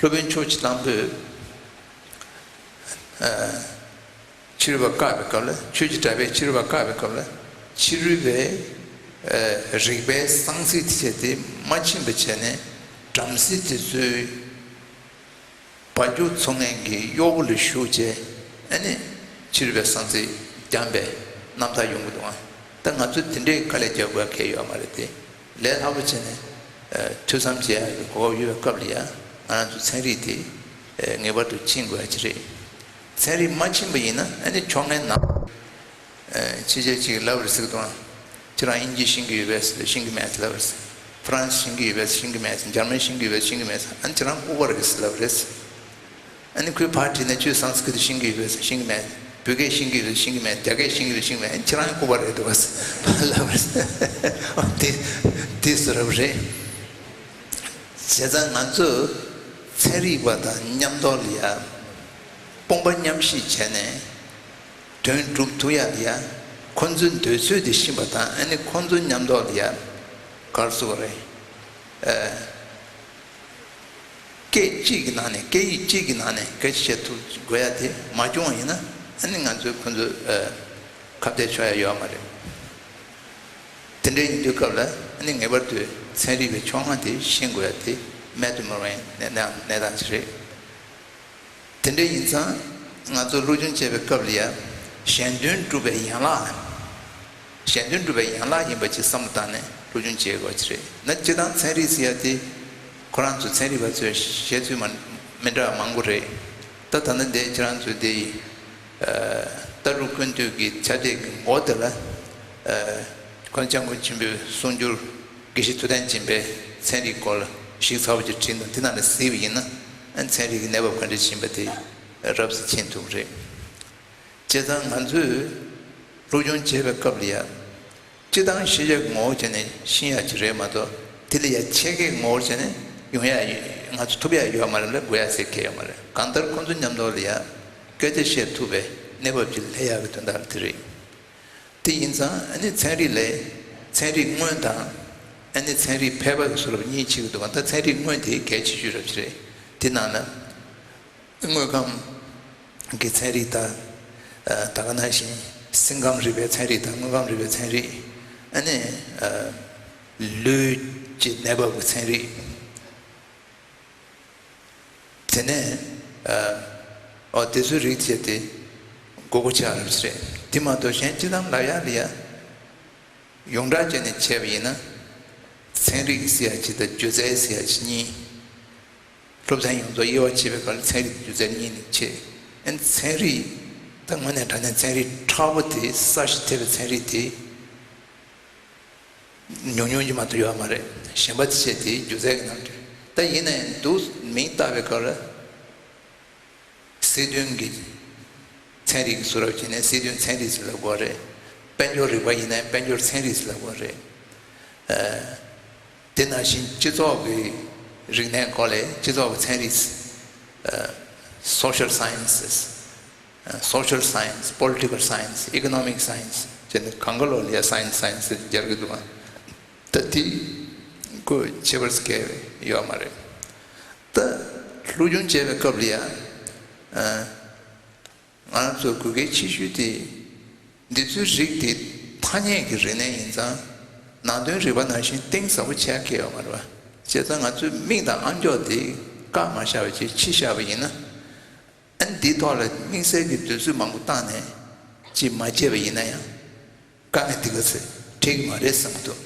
སློབ་དཔོན་ཆོས་ཀྱི་བློན་པོས་ཨ་ཕྱི་རོལ་པ་བཀག་པའི་སྐབས་ལ། ཆོས་ཀྱི་གྲགས་པས་ཕྱི་རོལ་པ་བཀག་པའི་སྐབས་ལ། ཕྱི་རོལ་པའི་ཨ་རིག་པའི་གསང་ཚིག་དེ་བྱས་ཏེ་མ་ཕྱིན་པ་བྱས་ནས་བྲམ་ཟེ་དེ་ཚོའི་བ་རྒྱུགས་འཚོ་མཁན་གྱི་གཡོག་པོ་ལ་ཞུགས་བྱས། ཨ་ནི་ཕྱི་རོལ་པའི་གསང་ཚིག་སྦྱངས་པའི་རྣམ་ཐར་ཡོང་གི་འདུག་ཨ། ད་ང་ཚོས་དེ་འདྲའི་དཀའ་ལས་རྒྱག་དགོས་གལ་ཡོད་མ་རེད་དེ། ལས་སླ་པོ་བྱས་ནས་ཨ་ཐོས་བསམ་བྱེད་ཡག་གི་གོ་སྐབས་ཡོད་པའི་སྐབས་ལ་ཡ་ང་རང་ཚོ་ཚན་རིག་དེ་ཨ་ངེས་པར་དུ་ཕྱིན་དགོས་ཡ་ཅིག་རེད། ཚན་རིག་མ་ཕྱིན་པ་ཡིན་ན་ཨ་ནི་ཕྱོགས་སྔའི་ནང་ཨ་ཕྱི་རྒྱལ་ཅིག་ལབ་རེད་ཟེར་གི་འདུག་ཨ། ཁྱེད་རང་དབྱིན་ཇི་ཤེས་ཀྱི་ཡོད་པས་ཟེར། ཤེས་ཀྱི་མེད་ལབ་རེད་ཟེར། ཧྥ་རན་སི་ཤེས་ཀྱི་ཡོད་པས་ཤེས་ཀྱི་མེད་ཟེར། འཇར་མན་ཤེས་ཀྱི་ཡོད་པས་ཤེས་ཀྱི་མེད་ཟེར། ཨ་ནི་ཁྱེད་རང་ལྐུགས་པ་རེད་ཟེར་ལབ་རེད་ཟེར། ཨ་ནི་ཁོས་ཕར་དྲིས་ནས་ཁྱོད་སཾ་སྐྲྀཏ་ཤེས་ཀྱི་ཡོད་པས་ཤེས་ཀྱི་མེད། བོད་སྐད་ཤེས་ཀྱི་ཡོད་པས་ཤེས་ཀྱི་མེད། རྒྱ་སྐད་ཤེས་ཀྱི་ཡོད་པས་ཤེས་ཀྱི་མེད། ཨ་ནི་ཁྱེད་རང་ལྐུགས་པ་རེད་འདུག་ག་ལབ་རེད་ཟེར། དེ་དེ་ཟེར་རབས་རེད། བྱས་ཙང་ང་ཚོས་ཚན་རིག་པ་དང་མཉམ་དུ་ལ་ཡ་དཔུང་པ་མཉམ་གཤིབ་བྱས་ནས་དོན་སྒྲུབ་ཐུབ་ཡ་ལ་ཡ་ཁོ་ཚོའི་འདོད་ཚུལ་དེ་ཤེས་པ་དང་། ཨ་ནི་ཁོ་ཚོ་མཉམ་དུ་ལ་ཡ་ག་རེ་ཟེར་དགོས་རེད། ཨ། སྐད་གཅིག་གི་ནང་ནས། སྐད་ཡིག་གཅིག་གི་ནང་ནས་སྐད་ཆ་བཤད་ཐུབ་དགོས་ཡ་དེ་མ་བྱུང་བ་ཡིན་ན། ཨ་ནི་ང་ཚོས་ཁོ་ཚོ་ཨ་ཁ་གཏད་གཅོག་ཡ་ཡོད་མ་རེད། དེ་འདྲ་ཡིན་དུས་སྐབས་ལ་ཨ་ནི་ངེས་པར་དུ་ཚན་རིག་པའི་ཕྱོགས་སྔ་དེ་ཤེས་དགོས་ཡ་དེ་མེད་དུ་མི་རུང་བའི་གནས་གནས་གནས་སྟངས་ཤིག་རེད། དེ་འདྲ་ཡིན་ཙང་ང་ཚོ་སློབ་སྦྱོང་བྱེད་པའི་སྐབས་ལ་ཡ་གཞན་དོན་སྒྲུབ་པའི་ཡན་ལག་གཞན་དོན་སྒྲུབ་པའི་ཡན་ལག་ཡིན་པ་ཅིག་བསམ་བློ་བཏང་ནས་སློབ་སྦྱོང་བྱེད་དགོས་ཀྱི་རེད། ན་སྤྱིར་བཏང་ཚན་རིག་ཟེར་ཡ་དེ་ཁོ་རང་ཚོ་ཚན་རིག་པ་ཚོས་བཤད་ཚུལ་མ་མི་འདྲ་བ་མང་པོ་རེད། ད་ད་ནི་འདི་ཁྱེད་རང་ཚོས་འདི་ཡི་ཨ་ལྟ་གྲུབ་ཀུན་བཏུས་ཀྱི་ཁྱབ་གདལ་གྱི་ངོ་དེ་ལ་ཨ་༸གོང་ས་༸སྐྱབས་མགོན་ཆེན་པོའི་གསུང་སྒྱུར་དགེ་བཤེས་ཐུབ་བསྟན་སྦྱིན་པས་ཚན་རིག་སྐོར་ལ་ཞིབ་ཚགས་པོ་ཅིག་བྲིས་འདུག་དེ་ནང་ནས་གཟིགས་པ་ཡིན་ན་ཨ་ཚན་རིག་གི་གནས་བབ་ག་འདྲ་ཕྱིན་པ་དེ་རབ་ཙམ་མཁྱེན་ཐུབ་ཀྱི་རེད། བྱས་ཙང་ང་ཚོས་སློབ་སྦྱོང་བྱེད་པའི་སྐབས་ལ་ཡ། སྤྱིར་བཏང་ཤེས་བྱའི་ངོ་བོ་བྱས་ནས་ཤེས་ཡ་ཅིག་རེད་མ་གཏོགས། དེ་ལ་ཡ་ཕྱེད་ཀའི་ངོ་བོར་བྱས་ནས་ཡོང་ཡ་ ང་ཚོ་ཐུབ་ཡག་ཡོད་མ་རེད་ལ། དགོས་ཡག་ཟེར་གང་ཡང་ཡོད་མ་རེད། གང་ལྟར་ཁོང་ཚོ་མཉམ་དུ་ལ་ཡ་སྐད་ཆ་བཤད་ཐུབ་པའི་གནས་བབ་ཅིག་སླེབས་ཡག་གི་དོན་དག་དེ་རེད། དེ་ཡིན་ཙང་ཨ་ནི་ཚན་རིག་ལས། ཚན་རིག་དངོས་དང་། ཨ་ནི་ཚན་རིག་ཕལ་པ་གི་བཟོ་འདྲ་གཉིས་ཕྱེ་གི་འདུག་ག་ད་ཚན་རིག་དངོས་དེ་གལ་ཆེ་ཤོས་རབ་ཅིག་རེད། དེ་ནང་ན་དངོས་ཁམས་ཀྱི་ཚན་རིག་དང་། ཨ་ད་ག་ནང་བཞིན་སེམས་ཁམས་རིག་པའི་ཚན་རིག་དང་། དངོས་ཁམས་རིག་པའི་ཚན་རིག་ཨ་ནི་ཨ་ལུས་ཀྱི་ནད་འབབ་ཀྱི་ཚན་རིག་དེ་ནས་ཨ་ཨོ་དེ་ཚོའི་རིགས་བྱས་ཏེ་དགོས་མཁོ་ཆེ་བ་རེད། དེ་མ་གཏོགས་གཞན་སྤྱིར་བཏང་ལབ་ཡག་ལ་ཡ་ཡོངས་གྲགས་བྱས་ནས་བྱས་པ་ཡིན་ན། ཚན་རིག་ཟེར་ཡག་ཅིག་དང་སྒྱུ་རྩལ་ཟེར་ཡག་ཅིག་གཉིས། སློབ་ཚན་ཡོངས་རྫོགས་དབྱེ་བ་ཕྱེ་བའི་སྐབས་ལ་ཚན་རིག་དང་སྒྱུ་རྩལ་གཉིས་ནས་ཕྱེ། ཨ་ནི་ཚན་རིག་ད་དངོས་གནས་དྲང་གནས་ཚན་རིག་མཁྲེགས་པོ་དེ། ས་གཞི་ཐེབས་པའི་ཚན་རིག་དེ་ཉུང་ཉུང་ཅིག་མ་གཏོགས་ཡོད་མ་རེད། གཞན་པ་དེ་བྱས་དེ་སྒྱུ་རྩལ་གྱི་ནང་དུ། ད་ཡིན་ན་ཡང་འདུག་མིང་བཏགས་པའི་སྐབས་ལ་སྲིད་དོན་གྱི་ཚན་རིག་གི་བཟོ་འདྲ་བྱས་ནས་སྲིད་དོན་ཚན་རིག་ཟེར་ལབ་དགོས་རེད། དཔལ་འབྱོར་རིག་པ་ཡིན་ན་ཡང་དཔལ་འབྱོར་ཚན་རིག་ཟེར་ལབ་དགོས་རེད། ཨ་དེ་ནང་བཞིན་སྤྱི་ཚོགས་ཀྱི་རིག་གནས་སྐོར་ལ་སྤྱི་ཚོགས་ཀྱི་ཚན་རིག་ཨ་social sciences། ཨ་social science, political science, economic science བྱས་ནས་གང་ག་ལོག་ལ་ཡ་science, science ཟེར་སྦྱར་གྱི་འདུག་ག་ད་དེ་ཁོ་ཁྱད་པར་གང་ཡང་ཡོད་མ་རེད། ད་སློབ་སྦྱོང་བྱེད་པའི་སྐབས་ལ་ཡ་ཨ་ང་རང་ཚོ་དགོས་གལ་ཆེ་ཤོས་དེ། འདི་ཚོའི་རིགས་དེ་ཐ་སྙད་ཀྱི་རིག་གནས་ཡིན་ཙང་། ནང་དོན་རིག་པ་ནང་བཞིན་གཏིང་ཟབ་པོ་བྱེད་ཡག་གང་ཡང་ཡོད་མ་རེད་པ། བྱས་ཙང་ང་ཚོས་མིག་དང་ཨ་མཆོག་དེ་བཀག་མ་བཞག་པ་བྱས། ཕྱིས་བཞག་པ་ཡིན་ན། ཨ་ནི་འདིའི་ཐོག་ལ་དམིགས་བསལ་གྱི་འདོད་ཚུལ་མང་པོ་བཏང་ནས་ཅིག་མ་བྱས་པ་ཡིན་ན་ཡང་། དཀའ་ངལ་འདི་ག་ཚོད་འཕྲད་ཀྱི་མ་རེད་བསམ་གྱི་འདུག་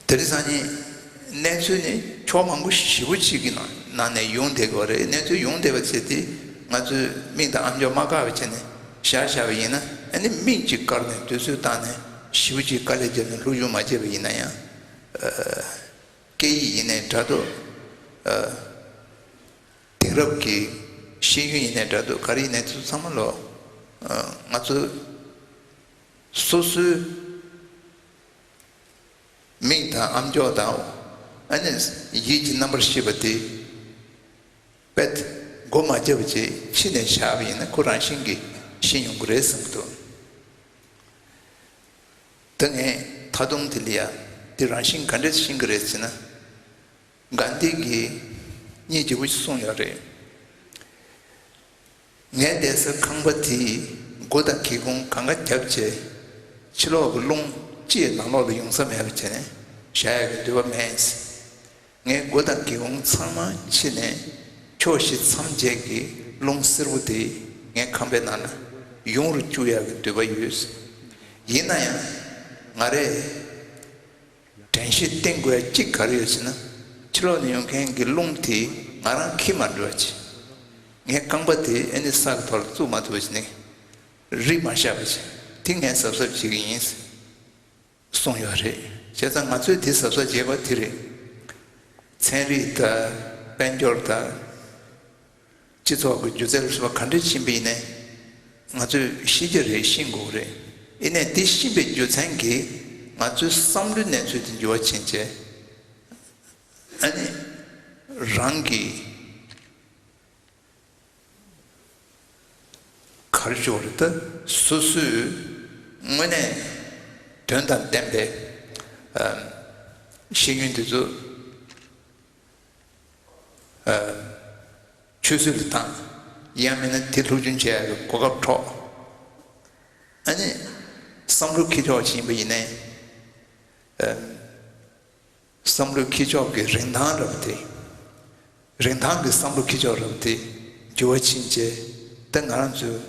དེ་རིང་སང་ཉིན་གནས་ཚུལ་ནི་ཕྱོགས་མང་པོ་ཞེ་པོ་ཅིག་གི་ནང་ནང་ནས་ཡོང་བསྡད་ཀྱི་ཡོད་རེད། གནས་ཚུལ་ཡོང་བསྡད་པ་བྱས་ཏེ་ང་ཚོས་མིག་དང་ཨ་མཆོག་མ་བཀག་པ་བྱས་ནས་བཞག་བཞག་པ་ཡིན་ན། ཨ་ནི་མིག་ཅིག་དཀར་ནས་འདོད་ཚུལ་བཏང་ནས་ཞེ་པོ་ཅིག་དཀའ་ལས་བརྒྱབ་ནས་སློབ་སྦྱོང་མ་བྱས་པ་ཡིན་ན་ཡང་། ཨ་སྐད་ཡིག་ཡིན་ནའི་འདྲ་འདུག་ཨ་དེང་རབས་ཀྱི་ཤེས་ཡོན་ཡིན་ནའི་འདྲ་འདུག་ག་རེ་ཡིན་ནའི་དེ་ཚོ་ཚང་མ་ལོ། ཨ་ང་ཚོ་སོ་སོའི་མིག་དང་ཨ་མཆོག་དང་། ཨ་ནི་ཡིད་ཀྱི་རྣམ་པར་ཤེས་པ་དེ་དཔེ་སྒོ་མ་བརྒྱབ་པ་བྱས་ཕྱི་ནས་བཞག་པ་ཡིན་ན། ཁོ་རང་བཞིན་གྱིས་ཤེས་ཡོང་གི་རེད་བསམ་གྱི་འདུག་ད་ངས་ད་དུང་དེ་ལ་ཡ་དེ་རང་བཞིན་ག་འདྲས་ཤེས་ཀྱི་རེད་ཟེར་ན། གྷན་དྷི་གིས་གཉིས་ལྗིད་པོ་ཞིག་གསུངས་ཡོད་རེད། ངའི་བསྡད་སའི་ཁང་པ་དེའི་སྒོ་དང་སྒེའུ་ཁུང་གང་ག་བརྒྱབ་བྱས། ཕྱི་ལོགས་ཀྱི་རླུང་ཅི་ཡང་ནང་ལོགས་ལ་ཡོང་ས་མེད་པ་བྱས་ནས་བཞག་ཡག་གི་འདོད་པ་མེད། ངས་སྒོ་དང་སྒེའུ་ཁུང་ཚང་མ་ཕྱེ་ནས་ཕྱོགས་བཞི་མཚམས་བརྒྱད་ཀྱི་རླུང་བསེར་པོ་དེ་ངའི་ཁང་པའི་ནང་ལ་ཡོང་རུ་བཅུག་ཡག་གི་འདོད་པ་ཡོད། ཡིན་ན་ཡང་ང་རས་དྲན་ཤེས་བསྟེན་དགོས་ཡ་གཅིག་ག་རེ་ཡོད་ཟེར་ན། ཕྱི་ལོགས་ནས་ཡོང་མཁན་གྱི་རླུང་དེ་ང་རང་འཁྱེར་མ་འགྲོ་བ་བྱས། ངའི་རྐང་པ་དེ་ཨ་ནི་ས་གི་ཐོག་ལ་བཙུགས་མ་ཐུབ་པ་བྱས་ནས་རི་མ་བཞག་པ་བྱས། དེ་ངས་གཟབ་གཟབ་བྱེད་ཀྱི་ཡིན་གསུངས་ཡོད་རེད། བྱས་ཙང་ང་ཚོས་དེ་གཟབ་གཟབ་བྱེད་དགོས་དེ་རེད། ཚན་རིག་དང་དཔལ་འབྱོར་དང་། སྤྱི་ཚོགས་ཀྱི་སྒྱུ་རྩལ་སོགས་ག་འདྲ་ཕྱིན་པ་ཡིན་ནའི། ང་ཚོས་ཤེས་ཀྱི་རེད། ཤེས་དགོས་རེད། ཡིན་ནའི་དེ་ཤེས་པའི་རྒྱུ་མཚན་གྱིས་ང་ཚོའི་བསམ་བློའི་གནས་ཚུལ་དེ་འགྱུར་བ་ཕྱིན་བྱས། ཨ་ནི་རང་གི་ག་རེ་ཞུ་དགོས་རེད། ད་སོ་སོའི་དངོས་གནས་དོན་དང་ལྡན་པའི་ཨ་ཤེས་ཡོན་དེ་ཚོ་ཨ་ཆུད་ཟོས་ལ་བཏང་། ཡང་མིན་ན་དེ་སློབ་སྦྱོང་བྱེད་ཡག་གི་གོ་སྐབས་འཕྲོག་ཨ་ནི་བསམ་བློ་འཁྱེར་ཕྱོགས་ཤིག་ཡིན་པ་ཡིན་ནའི། ཨ་བསམ་བློ་འཁྱེར་ཕྱོགས་ཀྱི་རིན་ཐང་རབ་དེ། རིན་ཐང་གི་བསམ་བློ་འཁྱེར་ཕྱོགས་རབ་དེ་འགྱུར་བ་ཕྱིན་བྱས། ད་ང་རང་ཚོའི་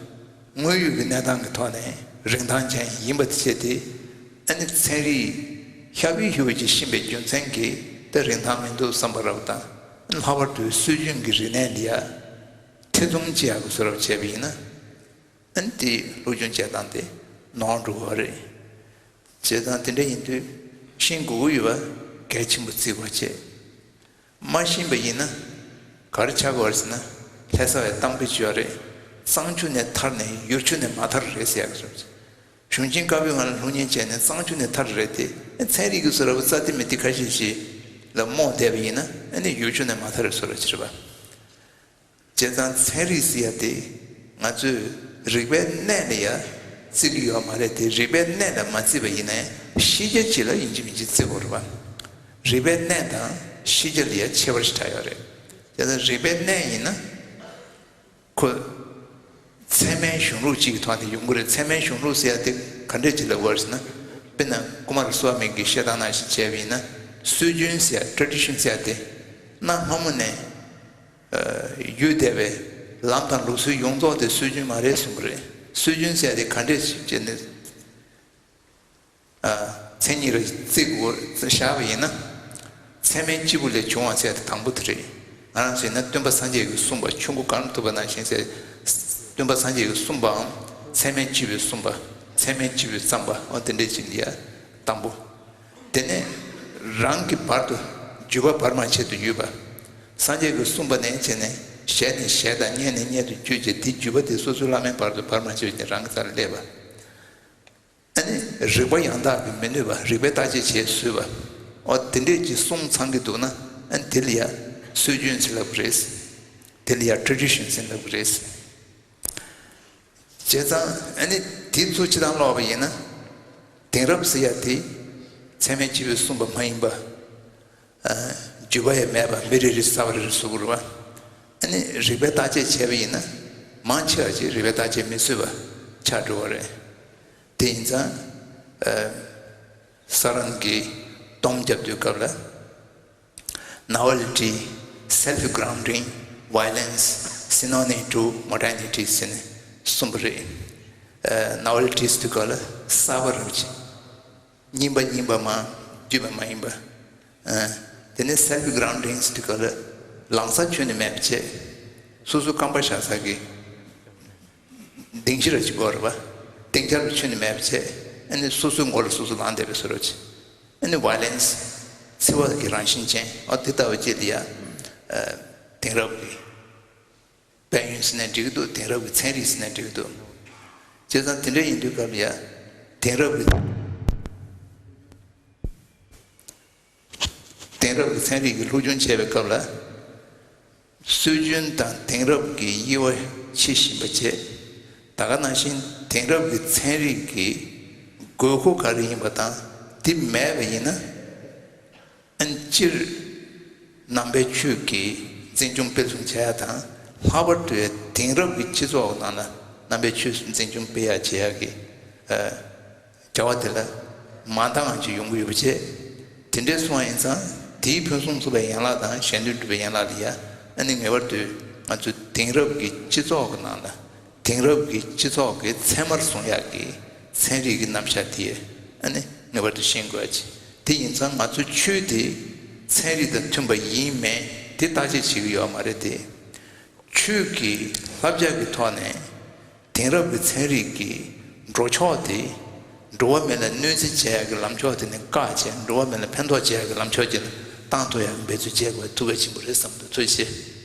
དངོས་ཡོད་ཀྱི་གནས་སྟངས་ཀྱི་ཐོག་ནས་རིན་ཐང་ཅན་ཡིན་པ་དེ་བྱས་ཏེ། ཨ་ནི་ཚན་རིག་ཧྲ་བི་ཧྲུལ་བོ་ཅིག་ཕྱིན་པའི་རྒྱུ་མཚན་གྱིས་ད་རིན་ཐང་མི་འདུག་བསམ་པ་རབ་དང་། ལྷག་པར་དུ་སྲོལ་རྒྱུན་གྱི་རིག་གནས་འདི་ཡ་ཐེ་ཚོམ་ཅིག་ཡག་གི་བཟོ་འདྲ་བྱས་པ་ཡིན་ན། ཨ་ནི་དེ་སློབ་སྦྱོང་བྱེད་སྟངས་དེ་ནོར་འགྲོ་གི་རེད། བྱས་ཙང་དེ་འདྲ་ཡིན་དུས་ཤེས་དགོས་ཀྱི་ཡོད་པ་གལ་ཆེན་པོ་བརྩི་དགོས་བྱས། མ་ཤེས་པ་ཡིན་ན་ག་རེ་ཆགས་ཀྱི་ཡོད་རེད་ཟེར་ན། ལྷ་ས་བའི་གཏམ་དཔེ་ཅིག་ཡོད་རེད། གཙང་ཆུ་ནས་ཐར་ནས་ཡུར་ཆུ་ནས་མ་ཐར་རེད་ཟེར་ཡག་གི་བཟོ་འདྲ། གཞུང་ཆེན་བཀའ་པོད་ལྔ་ལ་སློབ་གཉེར་བྱས་ནས་གཙང་ཆུ་ནས་ཐར་རེད་དེ། ཚན་རིག་གི་བཟོ་འདྲ་བོ་རྩ་དེ་མི་དེ་ཁ་ཤས་ཤིག་ལ་རྨོངས་བསྡད་པ་ཡིན་ན་ཨ་ནི་ཡུལ་ཆུ་ནས་མ་ཐར་བཟོ་འདྲ་ཅིག་རེད་པ། བྱས་ཙང་ཚན་རིག་ཟེར་ཡ་དེ་ང་ཚོས་རིག་པའི་གནས་ལ་ཡ་བརྩི་གི་ཡོད་མ་རེད་དེ། རིག་པའི་གནས་ལ་མ་བརྩིས་པ་ཡིན་ནའི་ཤེས་བྱ་ཅིག་ལ་ཡིན་གཅིག་མིན་གཅིག་བརྩི་དགོས་རེད་པ། རིག་པའི་གནས་དང་ཤེས་བྱ་ལ་ཡ་ཁྱད་པར་ཞིག་ཆགས་ཡོད་རེད། བྱས་ཙང་རིག་པའི་གནས་ཡིན་ན། ཁོ། ཚད་མའི་གཞུང་ལུགས་གཅིག་གི་ཐོག་ནས་ཡོང་གི་རེད། ཚད་མའི་གཞུང་ལུགས་ཟེར་ཡ་དེ་ག་འདྲས་ཅིག་ལབ་དགོས་རེད་ཟེར་ན། དཔེར་ན་ཀུ་མཱ་ར་སུ་ཝཱ་མི་གི་བཤད་སྟངས་ནང་བཞིན་བྱས་པ་ཡིན་ན། སྲོལ་རྒྱུན་ཟེར་ཡ། ཊ་རེ་ཌི་ཤན་ཟེར་ཡ་དེ་གནའ་སྔ་མོ་ནས་ཡོད་བསྡད་པའི་ལམ་དང་ལུགས་སྲོལ་ཡོངས་རྫོགས་དེ་སྲོལ་རྒྱུན་མ་རེད་གསུང་གི་རེད། སྲོལ་རྒྱུན་ཟེར་ཡ་དེ་ག་འདྲས་ཅིག་བྱས་ནས། མཚན་ཉིད་རེ་བརྩི་དགོས་བཞག་པ་ཡིན་ན། ཚད་མའི་སྐྱེས་བུ་ལས་བྱུང་བ་ཟེར་དེ་དང་པོ་དེ་རེད། ང་རང་ཚོས་ན་སྟོན་པ་སངས་རྒྱས་ཀྱིས་གསུངས་པ། ཆོས་འཁོར་གང་ཐུབ་པ་ནང་བཞིན་ཟེར། སྟོན་པ་སངས་རྒྱས་ཀྱིས་གསུངས་པའམ་ཚད་མའི་སྐྱེས་བུས་གསུངས་པ། ཚད་མའི་སྐྱེས་བུས་བརྩམས་པ། འོ་དེ་འདྲས་ཅིག་ལ་ཡ་དང་པོ། དེ་ནས་རང་གི་བར་དུ་བརྒྱུད་པ་བར་མ་ཆད་དུ་ཡོད་པ། སངས་རྒྱས་ཀྱིས་གསུངས་པ་ནས་བྱས་ནས་ཞལ་ནས་ཞལ་དང་སྙན་ནས་སྙན་དུ་བརྒྱུད་བྱས། དེ་བརྒྱུད་པ་དེ་སོ་སོའི་བླ་མའི་བར་དུ་བར་མ་ཆད་ནས་རང་གི་རྩ་ལ་སླེབས་པ། ཨ་ནི་རིགས་པ་ཡང་དག་གིས་མི་གནོད་པ། རིགས་པས་བརྟག་དཔྱད་བྱས་བཟོས་པ། འོ་དེ་འདྲས་ཀྱི་གསུང་ཚང་གི་འདུག་ན། ཨ་ནི་དེ་ལ་ཡ་སྲོལ་རྒྱུན་ཟེར་ལབ་ཀྱི་རེད། དེ་ལ་ཡ་ཊ་རེ་ཌི་ཤན་ཟེར་ལབ་ཀྱི་རེད། བྱས་ཙང་ཨ་ནི་དེ་ཚོ་སྤྱིར་བཏང་ཀློག་པ་ཡིན་ན། དེང་རབས་ཟེར་ཡ་དེ་ཚད་མའི་སྐྱེས་བུས་གསུངས་པ་མ་ཡིན་པ། བརྒྱུད་པ་ཡང་མེད་པ། མི་རེ་རེས་གསར་པ་རེ་རེ་བཟོ་དགོས་རེད་པ། ཨ་ནི་རིགས་པས་བརྟག་དཔྱད་བྱས་པ་ཡིན་ན། མང་ཆེ་བ་ཅིག་རིགས་པས་བརྟག་དཔྱད་མི་བཟོད་པ་ཆགས་འགྲོ་བ་རེད། དེ་ཡིན་ཙང་། ཨ། ས་རན་གྱིས་སྡོམ་བརྒྱབ་དུས་སྐབས་ལ། Novelty, self-grounding, violence, synonym to modernity ཟེར་ནས་གསུངས་པ་རེད། ཨ། Novelty ཟེར་དུས་སྐབས་ལ་གསར་པ་རང་བཞིན། རྙིང་པ་རྙིང་པ་མ། བརྒྱུད་པ་མ་ཡིན་པ། ཨ། དེ་ནས་self grounding ཟེར་དུས་སྐབས་ལ་ལངས་ས་ཁྱོན་ནས་མེད་པ་བྱས། སོ་སོའི་རྐང་པ་བཞག་ས་གི་སྡིངས་གཞི་ར་ཅིག་དགོས་རེད་པ། སྡིངས་ཆ་ར་ཁྱོན་ནས་མེད་པ་བྱས། ཨ་ནི་སོ་སོའི་མགོ་ལ་སོ་སོ་ལངས་བསྡད་པའི་བཟོ་འདྲ་ཅིག་ཨ་ནི་violence འཚེ་བ་གི་རང་བཞིན་ཅན། ཨ། དེ་ལྟ་བུ་ཅིག་ལ་ཡ། ཨ། དེང་རབས་ཀྱི་དཔལ་ཡོན་ཟེར་ནའི་འགྲིག་གི་འདུག་དེང་རབས་ཀྱི་ཚན་རིག་ཟེར་ནའི་འགྲིག་གི་འདུག་བྱས་ཙང་དེ་འདྲ་ཡིན་དུས་སྐབས་ལ་ཡ། དེང་རབས་ཀྱི། དེང་རབས་ཀྱི་ཚན་རིག་གི་སློབ་སྦྱོང་བྱེད་པའི་སྐབས་ལ། སྲོལ་རྒྱུན་དང་དེང་རབས་ཀྱི་དབྱེ་བ་ཕྱེ་བཞིན་པ་བྱས། ད་ག་ནང་བཞིན་དེང་རབས་ཀྱི་ཚན་རིག་གི་དགོས་མཁོ་ག་རེ་ཡིན་པ་དང་། དེ་མེད་པ་ཡིན་ན། ཨ་ནི་སྤྱིར་ནང་པའི་ཆོས་ཀྱི་འཛིན་སྐྱོང་སྤེལ་གསུམ་བྱ་ཡ་དང་། ལྷག་པར་དུ་དེང་རབས་ཀྱི་སྤྱི་ཚོགས་ནང་ལ་ནང་པའི་ཆོས་འཛིན་སྐྱོང་སྤེལ་ཡ་བྱེད་ཡ་གི། ཨ། བྱ་བ་དེ་ལ་མ་འདང་བ་ཅིག་ཡོང་གི་ཡོད་པ་བྱས། དེ་འདྲའི་སོང་བ་ཡིན་ཙང་དེའི་ཕུན་སུམ་ཚོགས་པའི་ཡན་ལག་དང་གཞན་དོན་སྒྲུབ་པའི་ཡན་ལག་ལ་ཡ། ཨ་ནི་ངེས་པར་དུ་ང་ཚོ་དེང་རབས་ཀྱི་སྤྱི་ཚོགས་ཀྱི་ནང་ལ། དེང་རབས་ཀྱི་སྤྱི་ཚོགས་ཀྱི་ཚད་མར་བཟུང་ཡག་གི་ཚན་རིག་གི་རྣམ་གཞག་དེ་ཨ་ནི་ངེས་པར་དུ་ཤེས་དགོས་ཀྱི། དེ་ཡིན་ཙང་ང་ཚོ་ཆོས་དེ་ཚན་རིག་དང་མཐུན་པ་ཡིན་མིན་དེ་བརྟག་དཔྱད་བྱེད་ཀྱི་ཡོད་མ་རེད་དེ། ཆོས་ཀྱི་བསླབ་བྱ་གི་ཐོག་ནས་དེང་རབས་ཀྱི་ཚན་རིག་གི་འགྲོ་ཕྱོགས་དེ་འགྲོ་བ་མི་ལ་གནོད་འཚེ་བྱེད་ཡག་གི་ལམ་ཕྱོགས་དེ་ནས་བཀག་བྱས། འགྲོ་བ་མི་ལ་ཕན་ཐོགས་བྱེད་ཡག་གི་ལམ་ཕྱོགས་ཅིག་ལ་བཏང་ཐུབ་ཡག་གི་འབད་རྩོལ་བྱེད་དགོས་པའི་ཐུགས་གལ་ཆེན་པོ་རེད་བསམ་འདུག་ཐུགས་རྗེ་ཆེ།